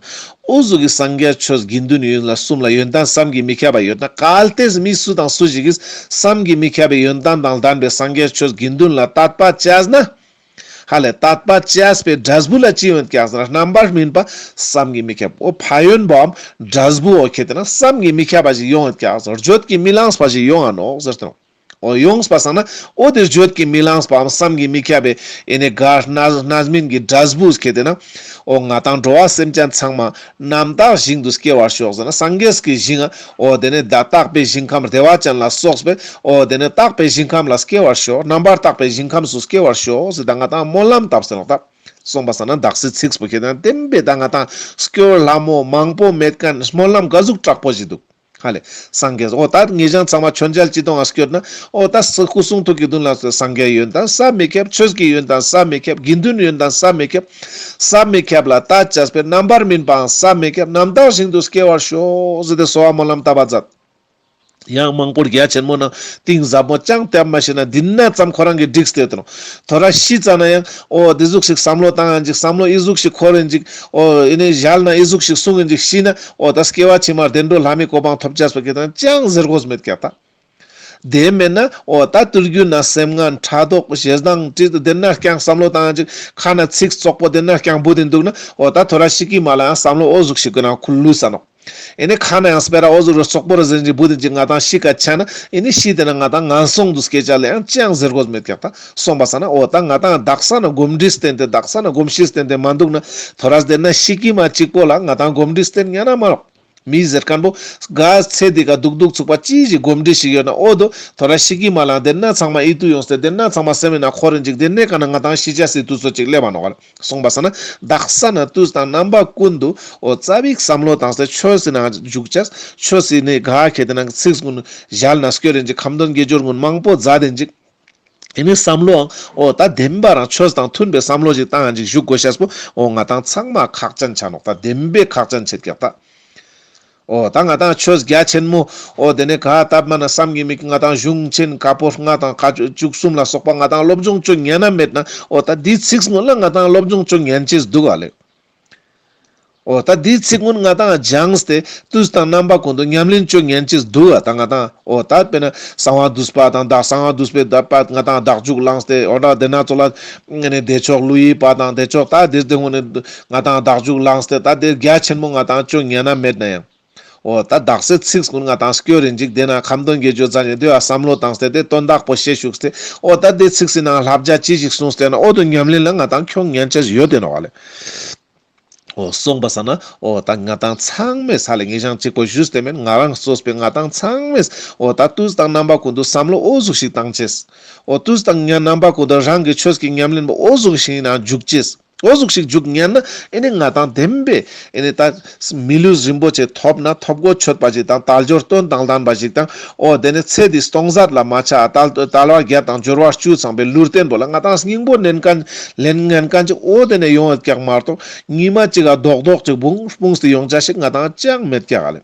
འོ་ཟུག་གི་སངས་རྒྱས་ཆོས་དགེ་འདུན་ཡོན་ལ་གསུམ་ལ་ཡོན་ཏན་བསམ་གྱིས་མི་ཁྱབ་པ་ཡོད་ན་གལ་ཏེ་མི་སུ་དང་སུ་ཞིག་གིས་བསམ་གྱིས་མི་ཁྱབ་པའི་ཡོན་ཏན་དང་ལྡན་པའི་སངས་རྒྱས་ཆོས་དགེ་འདུན་ལ་དད་པ་བྱས་ན། ཧ་ལེ་དད་པ་བྱས་པའི་འབྲས་བུ་ལ་ཅི་ཡོང་ཀྱག་ཟེར་ན་རྣམ་པར་སྨིན་པ་བསམ་གྱིས་མི་ཁྱབ། འོ་ཕན་ཡོན་པའམ་འབྲས་བུ་འོ་ཁེ་ཏེ་ན་བསམ་གྱིས་མི་ཁྱབ་པ་ཞིག་ཡོང་ཡོད་ཀྱག་ཟེར་བརྗོད་ཀྱིས་མི་ལངས་པ་ཞིག་ཡོང་ང་ནོག་ཟེར་ཏེ་ནོག། འོ་ཡོངས་པ་སང་ན་འོ་དེ་བརྗོད་ཀྱིས་མི་ལངས་པའམ་བསམ་གྱིས་མི་ཁྱབ་པའི་ཨེ་ནི་ག་རྣམ་སྨིན་གྱི་འབྲས་བུ་ཁེ་ཏེ་ན་འོ་ང་ཏང་འགྲོ་བ་སེམས་ཅན་ཚང་མ་རྣམ་དག་ཞིང་དུ་སྐྱེ་བར་ཤོག་ཟེར་ན་སངས་རྒྱས་ཀྱི་ཞིང་ང་འོ་དེ་ནས་ད་དག་པའི་ཞིང་ཁམས་བདེ་བ་ཅན་ལ་སོགས་པའི་འོ་དེ་ནས་དག་པའི་ཞིང་ཁམས་ལ་སྐྱེ་བར་ཤོག། རྣམ་པར་དག་པའི་ཞིང་ཁམས་སུ་སྐྱེ་བར་ཤོག་ཟེར་ད་ང་ཏང་སྨོན་ལམ་བཏབ་ཟེར་ནོག་ད། སོང་པ་སང་ན་དག་སེ་ཚིགས་པོ་ཁེ་ཏེ་ན་བདེན་པའི་ད་ང་ཏང་སྐྱོར་ལྷ་མོ་མང་པོ་མེད་མཁན་སྨོན་ལམ་ག་ཟུག་དྲག་པོ་ཞིག་འདུག། ཧ་ལེ། སངས་རྒྱས། འོ་ད་ངེད་ཅག་ཚང་མ་མཆོད་མཇལ་ཅི་གཏོང་ང་སྐྱོར་ན། འོ་ད་སྐུ་གསུང་ཐུགས་ཀྱི་མདུན་ལ་སངས་རྒྱས་ཡོན་ཏན་བསམ་མི་ཁྱབ། ཆོས་ཀྱི་ཡོན་ཏན་བསམ་མི་ཁྱབ། དགེ་འདུན་ཡོན་ཏན་བསམ་མི་ཁྱབ། བསམ་མི་ཁྱབ་ལ་དད་བྱས་པའི་རྣམ་པར་སྨིན་པའང་བསམ་མི་ཁྱབ། རྣམ་དག་ཞིང་དུ་སྐྱེ་བར་ཤོག་ཟེར་ཏེ་གསོལ་བ་སྨོན་ལམ་བཏབ་པ་མཛད། ཡང་མང་པོ་རྒྱ་ཆེན་མོ་ནང་གཏིང་ཟབ་མོ་ཅང་བཏབ་མ་ཤེས་ན་འདི་ན་ཙམ་ཁོ་རང་གིས་བསྒྲིགས་ཏེ་ཡོད་དོ། ཐོ་རེ་ཤི་ཙ་ན་ཡང་འོ་དེ་ཟུག་ཞིག་བསམ་བློ་བཏང་ཡང་ཅིག་བསམ་བློ་ཨི་ཟུག་ཞིག་འཁོར་ཡང་ཅིག་འོ་ཨེ་ནི་ཞལ་ན་ཨི་ཟུག་ཞིག་གསུང་ཡང་ཅིག་ཤི་ན་འོ་ད་སྐྱེ་བ་ཕྱི་མར་བདེ་འགྲོ་ལྷ་མིའི་གོ་འཕང་ཐོབ་ཅེས་པ་གི་དང་ཅང་ཟེར་དགོས་མེད་ཀྱག་ད། དེ་མེད་ན་འོ་ད་དུས་རྒྱུན་ན་སེམས་ངན་ཕྲག་དོག་ཞེ་སྡང་དྲི་དེ་ན་རྐྱང་བསམ་བློ་བཏང་ཡང་ཅིག་ཁ་ན་ཚིག་བཙོག་པོ་དེ་ན་རྐྱང་འབུད་དེ་འདུག་ན་འོ་ད་ཐོ་རེ་ཤི་ཀི་མ་ལ་ཡང་བསམ་བློ་འོ་ཟུག་ཞིག་གི་ནང་ཁུ་ལུས་ས་ནོག། ཨེ་ནི་ཁ་ན་ཡང་སྤེ་ར་འོ་ཟུག་རུ་བཙོག་པོ་རུ་ཟེར་གྱི་བུ་དེ་ཅིག་ང་ཏང་ཤི་ཀ་ཆ་ན་ཨེ་ནི་ཤི་དེ་ན་ང་ཏང་ངན་སོང་དུ་སྐྱེ་ཅ་ལ་ཡང་ཅང་ཟེར་དགོས་མེད་ཀྱག་ད། སོང་པ་སང་ན་འོ་ད་ང་ཏང་དག་ས་ན་གོམས་འདྲིས་བསྟེན་ཏེ་དག་ས་ན་གོམས་གཤིས་བསྟེན་ཏེ་མ་འདུག་ན་ཐོ་རེ་དེ་ན་ཤི་ཀི་མ་གཅིག་པོ་ལ་ང་ཏང་གོམས་འདྲིས་བསྟེན་ཉན་ན་མ་རོགས། མི་ཟེར་མཁན་པོ་ག་ཚེ་འདི་ཀ་སྡུག་སྡུག་ཚུགས་པ་ཅི་ཞིག་གོམས་འདྲིས་ཤིག་ཡོད་ན་འོ་དོ་ཐོ་རེ་ཤི་ཀི་མ་ལ་དེ་ན་ཚང་མ་ཨི་ཏུ་ཡོངས་ཏེ་དེ་ན་ཚང་མ་སེམས་ན་འཁོར་རིན་ཅིག་དེ་ནས་ཀ་ན་ང་ཏང་ཤི་ཅ་སི་དུས་ཚོད་ཅིག་སླེབས་པ་ནོག་ག་ལ། སོང་པ་སང་ན་དག་ས་ན་དུས་དང་རྣམ་པ་ཀུན་ཏུ་འོ་ཙ་པིག་བསམ་བློ་བཏང་སྟེ་ཆོས་སི་ནང་འཇུག་ཅེས། ཆོས་སི་ནི་ག་ཁེ་ཏེ་ན་ཚིག་ཀུན་ཞལ་ན་སྐྱོར་རིན་ཅིག་ཁ་འདོན་དགེ་སྦྱོར་ཀུན་མང་པོ་མཛད་དེན་ཅིག། ཨེ་ནི་བསམ་བློའང་འོ་ད་བདེན་པ་རང་ཆོས་དང་མཐུན་པའི་བསམ་བློ་ཞིག་བཏང་ཡང་ཅིག་བཞུགས་དགོས་ཤེས་པོ་འོ་ང་ཏང་ཚང་མ་ཁག་ཅན་ཆ་ནོག་ད། བདེན་པའི་ཁག་ཅན་ཆེད་ཀྱག་ད། འོ་ད་ང་ཏང་ཆོས་རྒྱ་ཆེན་མོ་འོ་དེ་ནས་ག་བཏབ་མ་ན་བསམ་གྱིས་མི་ཁྱབ། ང་ཏང་གཞུང་ཆེན་བཀའ་པོད་ལྔ་དང་བཀའ་བཅུ་གསུམ་ལ་སོགས་པ་ང་ཏང་སློབ་སྦྱོང་ཅོ་ཉན་ན་མེད་ན་འོ་ད་འདི་ཚིག་སྔོན་ལ་ང་ཏང་སློབ་སྦྱོང་ཅོ་ཉན་ཅེས་འདུག་ག་ལེ། འོ་ད་འདི་ཚིག་སྔོན་ང་ཏང་སྦྱངས་ཏེ་དུས་དང་རྣམ་པ་ཀུན་ཏུ་ཉམས་ལེན་ཅོ་ཉན་ཅེས་འདུག་ག་ད་ང་ཏང་འོ་ད་དཔེར་ན་གསང་བ་འདུས་པ་དང་བདག་གསང་བ་འདུས་པའི་བདག་པ་ང་ཏང་བདག་འཇུག་བླངས་ཏེ་འོ་ད་དེ་ན་ཚོ་ལ་ནི་བདེ་མཆོག་ཀླུ་ཡི་བ་དང་བདེ་མཆོག་ད་དེ་དེ་ཀུན་ནི་ང་ཏང་བདག་འཇུག་བླངས་ཏེ་ད་དེ་རྒྱ་ཆེན་མོ་ང་ཏང་ཅོ་ཉན་ན་མེད་ན་ཡང་། འོ་ད་དག་སེ་ཚིག་ཀུན་ང་ཏང་སྐྱོར་རིན་ཅིག་དེ་ན་ཁ་འདོན་དགེ་སྦྱོར་མཛད་ནས་དེ་བ་བསམ་བློ་བཏང་སྟེ་དེ་དོན་དག་པོ་ཤེས་བཅུག་སྟེ་འོ་ད་དེ་ཚིག་སི་ནང་བསླབ་བྱ་ཅི་ཞིག་གསུངས་ཏེ་ན་འོ་དོ་ཉམས་ལེན་ལ་ང་ཏང་ཁྱོང་ཉན་ཆ་ཡོད་དེ་ནོག་ག་ལེ། འོ་སོང་པ་སང་ན་འོ་ད་ང་ཏང་ཚང་མས་ས་ལེ་ངེད་ཅག་གཅིག་པོ་ཞུས་ཏེ་མེན། ང་རང་གཙོས་པའི་ང་ཏང་ཚང་མས་འོ་ད་དུས་དང་རྣམ་པ་ཀུན་ཏུ་བསམ་བློ་འོ་ཟུག་ཞིག་བཏང་ཅེས། འོ་དུས་དང་ཉ་རྣམ་པ་ཀུན་ཏུ་རང་གི་ཆོས་ཀྱི་ཉམས་ལེན་པོ་འོ་ཟུག་ཞིག་ཡིན་ན་འཇུག་ཅེས། འོ་ཟུག་ཞིག་འཇུག་ཉན་ན་ཨེ་ནི་ང་ཏང་བདེན་པའི་ཨེ་ནི་ད་མི་ལུས་རིན་པོ་ཆེ་ཐོབ་ན་ཐོབ་གོ་ཆོད་པ་ཞིག་དང་དལ་འབྱོར་དོན་དང་ལྡན་པ་ཞིག་དང་། འོ་དེ་ནི་ཚེ་འདི་སྟོང་ཟད་ལ་མ་ཆ་དལ་དལ་བ་བརྒྱད་དང་འབྱོར་བ་བཅུ་ཚང་པའི་ལུས་རྟེན་པོ་ལ་ང་ཏང་སྙིང་པོ་ལེན་མཁན་ལེན་ཉན་མཁན་ཅིག་འོ་དེ་ནི་ཡོང་ཡོད་ཀྱག་མ་གཏོགས། ཉི་མ་གཅིག་ག་རྡོག་རྡོག་ཅིག་སྤུངས་སྤུངས་ཏེ་ཡོང་ཆ་ཞིག་ང་ཏང་ཅང་མེད་ཀྱག་ལེ།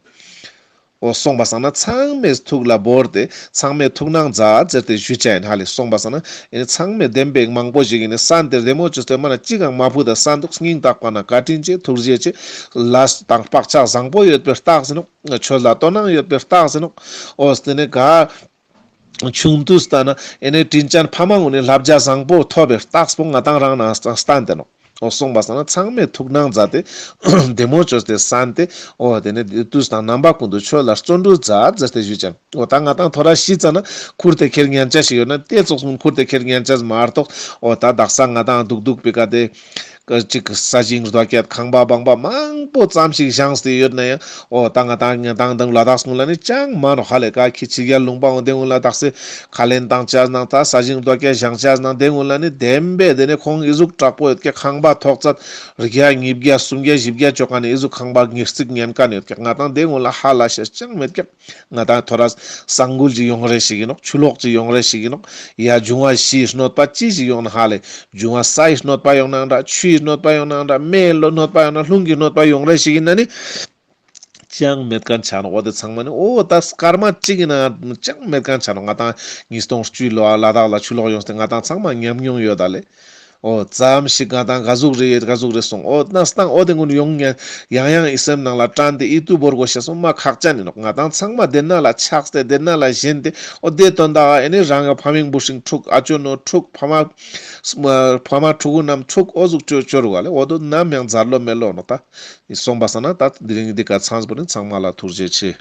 འོ་སོང་པ་སང་ན་ཚང་མའི་ཐུགས་ལ་བོར་ཏེ་ཚང་མས་ཐུགས་སྣང་མཛད་ཟེར་ཏེ་ཞུ་ཅེས་ཡིན་ཧ་ལེ། སོང་པ་སང་ན་ཨེ་ནི་ཚང་མས་བདེན་པའི་མང་པོ་ཞིག་ཨེ་ནི་གསན་ཏེ་བདེ་མོ་བཅོས་ཏེ་མ་ན་གཅིག་གང་མ་ཕུད་ད་གསན་འདུག་སྙིང་ཐག་པ་ན་བཀའ་དྲིན་ཆེ། ཐུགས་རྗེ་ཆེ། ལས་དང་བག་ཆགས་བཟང་པོ་ཡོད་པའི་རྟགས་ཡིན་ནོག་ཆོས་ལ་དོ་སྣང་ཡོད་པའི་རྟགས་ཡིན་ནོག་འོ་དེ་ནི་ག་ཆུང་དུས་ལྟ་ན་ཨེ་ནི་དྲིན་ཅན་ཕ་མ་གུན་ནི་བསླབ་བྱ་བཟང་པོ་ཐོབ་པའི་རྟགས་པོ་ང་ཏང་རང་ན་བསྟན་ཏེ་ནོག་འོ་སོང་པ་སང་ན་ཚང་མས་ཐུགས་སྣང་མཛད་དེ་བདེ་མོ་བཅོས་ཏེ་གསན་ཏེ། འོ་དེ་ནི་དུས་དང་རྣམ་པ་ཀུན་ཏུ་ཆོས་ལ་བརྩོན་འགྲུས་མཛད་ཟེར་ཏེ་ཞུ་ཅེས་ཡིན། འོ་ད་ང་ཏང་ཐོ་རས་ཤི་ཙ་ན་ཁུར་ཏེ་ཁྱེར་ཉན་ཆ་ཞིག་ཡོད་ན་དེ་ཙོགས་སུ་ཁུར་ཏེ་ཁྱེར་ཉན་ཆ་མ་གཏོགས། འོ་ད་དག་ས་ང་ཏང་འདུག་འདུག་པའི་ཀ་དེ་ཅིག་ས་ཞིང་རྡོ་སྐྱེད་ཁང་པ་བང་པ་མང་པོ་ཙམ་ཞིག་བཞེངས་ཏེ་ཡོད་ན་ཡང་། འོ་ད་ང་ཏང་ང་ཏང་དང་ལ་དྭགས་སྔོན་ལ་ནི་ཅང་མ་ནོག་ཧ་ལེ། ཀ་ཁྱི་ཕྱི་རྒྱལ་ལུང་པ་འོ་དེ་སྔོན་ལ་དག་ས་ཁ་ལེན་བཏང་ཆ་ནང་ད་ས་ཞིང་རྡོ་སྐྱེད་བཞེངས་ཆ་ནང་དེ་སྔོན་ལ་ནི་བདེན་པའི་དེ་ནི་ཁོང་ཨི་ཟུག་དྲག་པོ་ཡོད་ཀྱག་ཁང་པ་ཐོག་ཚད་བརྒྱ་ཉིས་བརྒྱ་སུམ་བརྒྱ་བཞི་བརྒྱ་ཅོ་ཀ་ནི་ཨི་ཟུག་ཁང་པ་ཉེར་གཅིག་ཉན་མཁན་ཡོད་ཀྱག་ང་ཏང་དེ་སྔོན་ལ་ཧ་ལས་ཤེས་ཅང་མེད་ཀྱག་ང་ཏང་ཐོ་རས་ས་འགུལ་ཅིག་ཡོང་རེ་ཞིག་ཡིན་ནོག་ཆུ་ལོག་ཅིག་ཡོང་རེ་ཞིག་ཡིན་ནོག་ཡ་འབྱུང་བ་བཞིའི་གནོད་པ་ཅི་ཞིག་ཡོང་ན་ཧ་ལེ། འབྱུང་བ་སའི་གནོད་པ་ཡོང་ནའང་འདྲ། ཆུའི་གནོད་པ་ཡོང་ནའང་འདྲ། མེའི་གནོད་པ་ཡོང་ན། རླུང་གི་གནོད་པ་ཡོང་རེ་ཞིག་ཡིན་ན་ནི་ཅང་མེད་མཁན་ཆ་ནོག་འོ་དེ་ཚང་མ་ནི་འོ་ད་སྐར་མ་གཅིག་ཡིན་ན་ཅང་མེད་མཁན་ཆ་ནོག་ང་ཏང་ཉིས་སྟོང་བཅུ་ལོ་ལ་དྭགས་ལ་ཆུ་ལོག་ཡོངས་ཏེ་ང་ཏང་ཚང་མ་ཉམས་མྱོང་ཡོད་ད་ལེ། འོ་ཙམ་ཞིག་ང་ཏང་ག་ཟུག་རེ་ཡོད་ག་ཟུག་རེ་སོང་། འོ་གནས་སྟངས་འོ་དེ་ཀུན་ཡོང་ཉན་ཡང་ཡང་ཨི་སེམས་ནང་ལ་དྲན་ཏེ་ཨི་ཏུ་བོར་དགོས་ཤེས་སོང་མ་ཁག་ཅན་ཡིན་ནོག་ང་ཏང་ཚང་མ་དེ་ན་ལ་ཆགས་ཏེ་དེ་ན་ལ་ཞེན་ཏེ། འོ་དེ་དོན་དག་ཨེ་ནི་རང་གི་ཕ་མིང་བུ་སྲིང་འཁྲུག་ཨ་ཅོ་ནོ་འཁྲུག་ཕ་མ་ཕ་མ་ཕྲུ་གུ་རྣམས་འཁྲུག་འོ་ཟུག་ཅོ་ཅོ་རུ་ག་ལེ། འོ་དོ་ནམ་ཡང་མཛར་ལོ་མེད་ལོ་ནོག་ད་སོང་པ་སང་ན་ད་དེ་རིང་འདི་ཀ་ཚང་པོ་ནི་ཚང་མ་ལ་ཐུགས་རྗེ་ཆེ།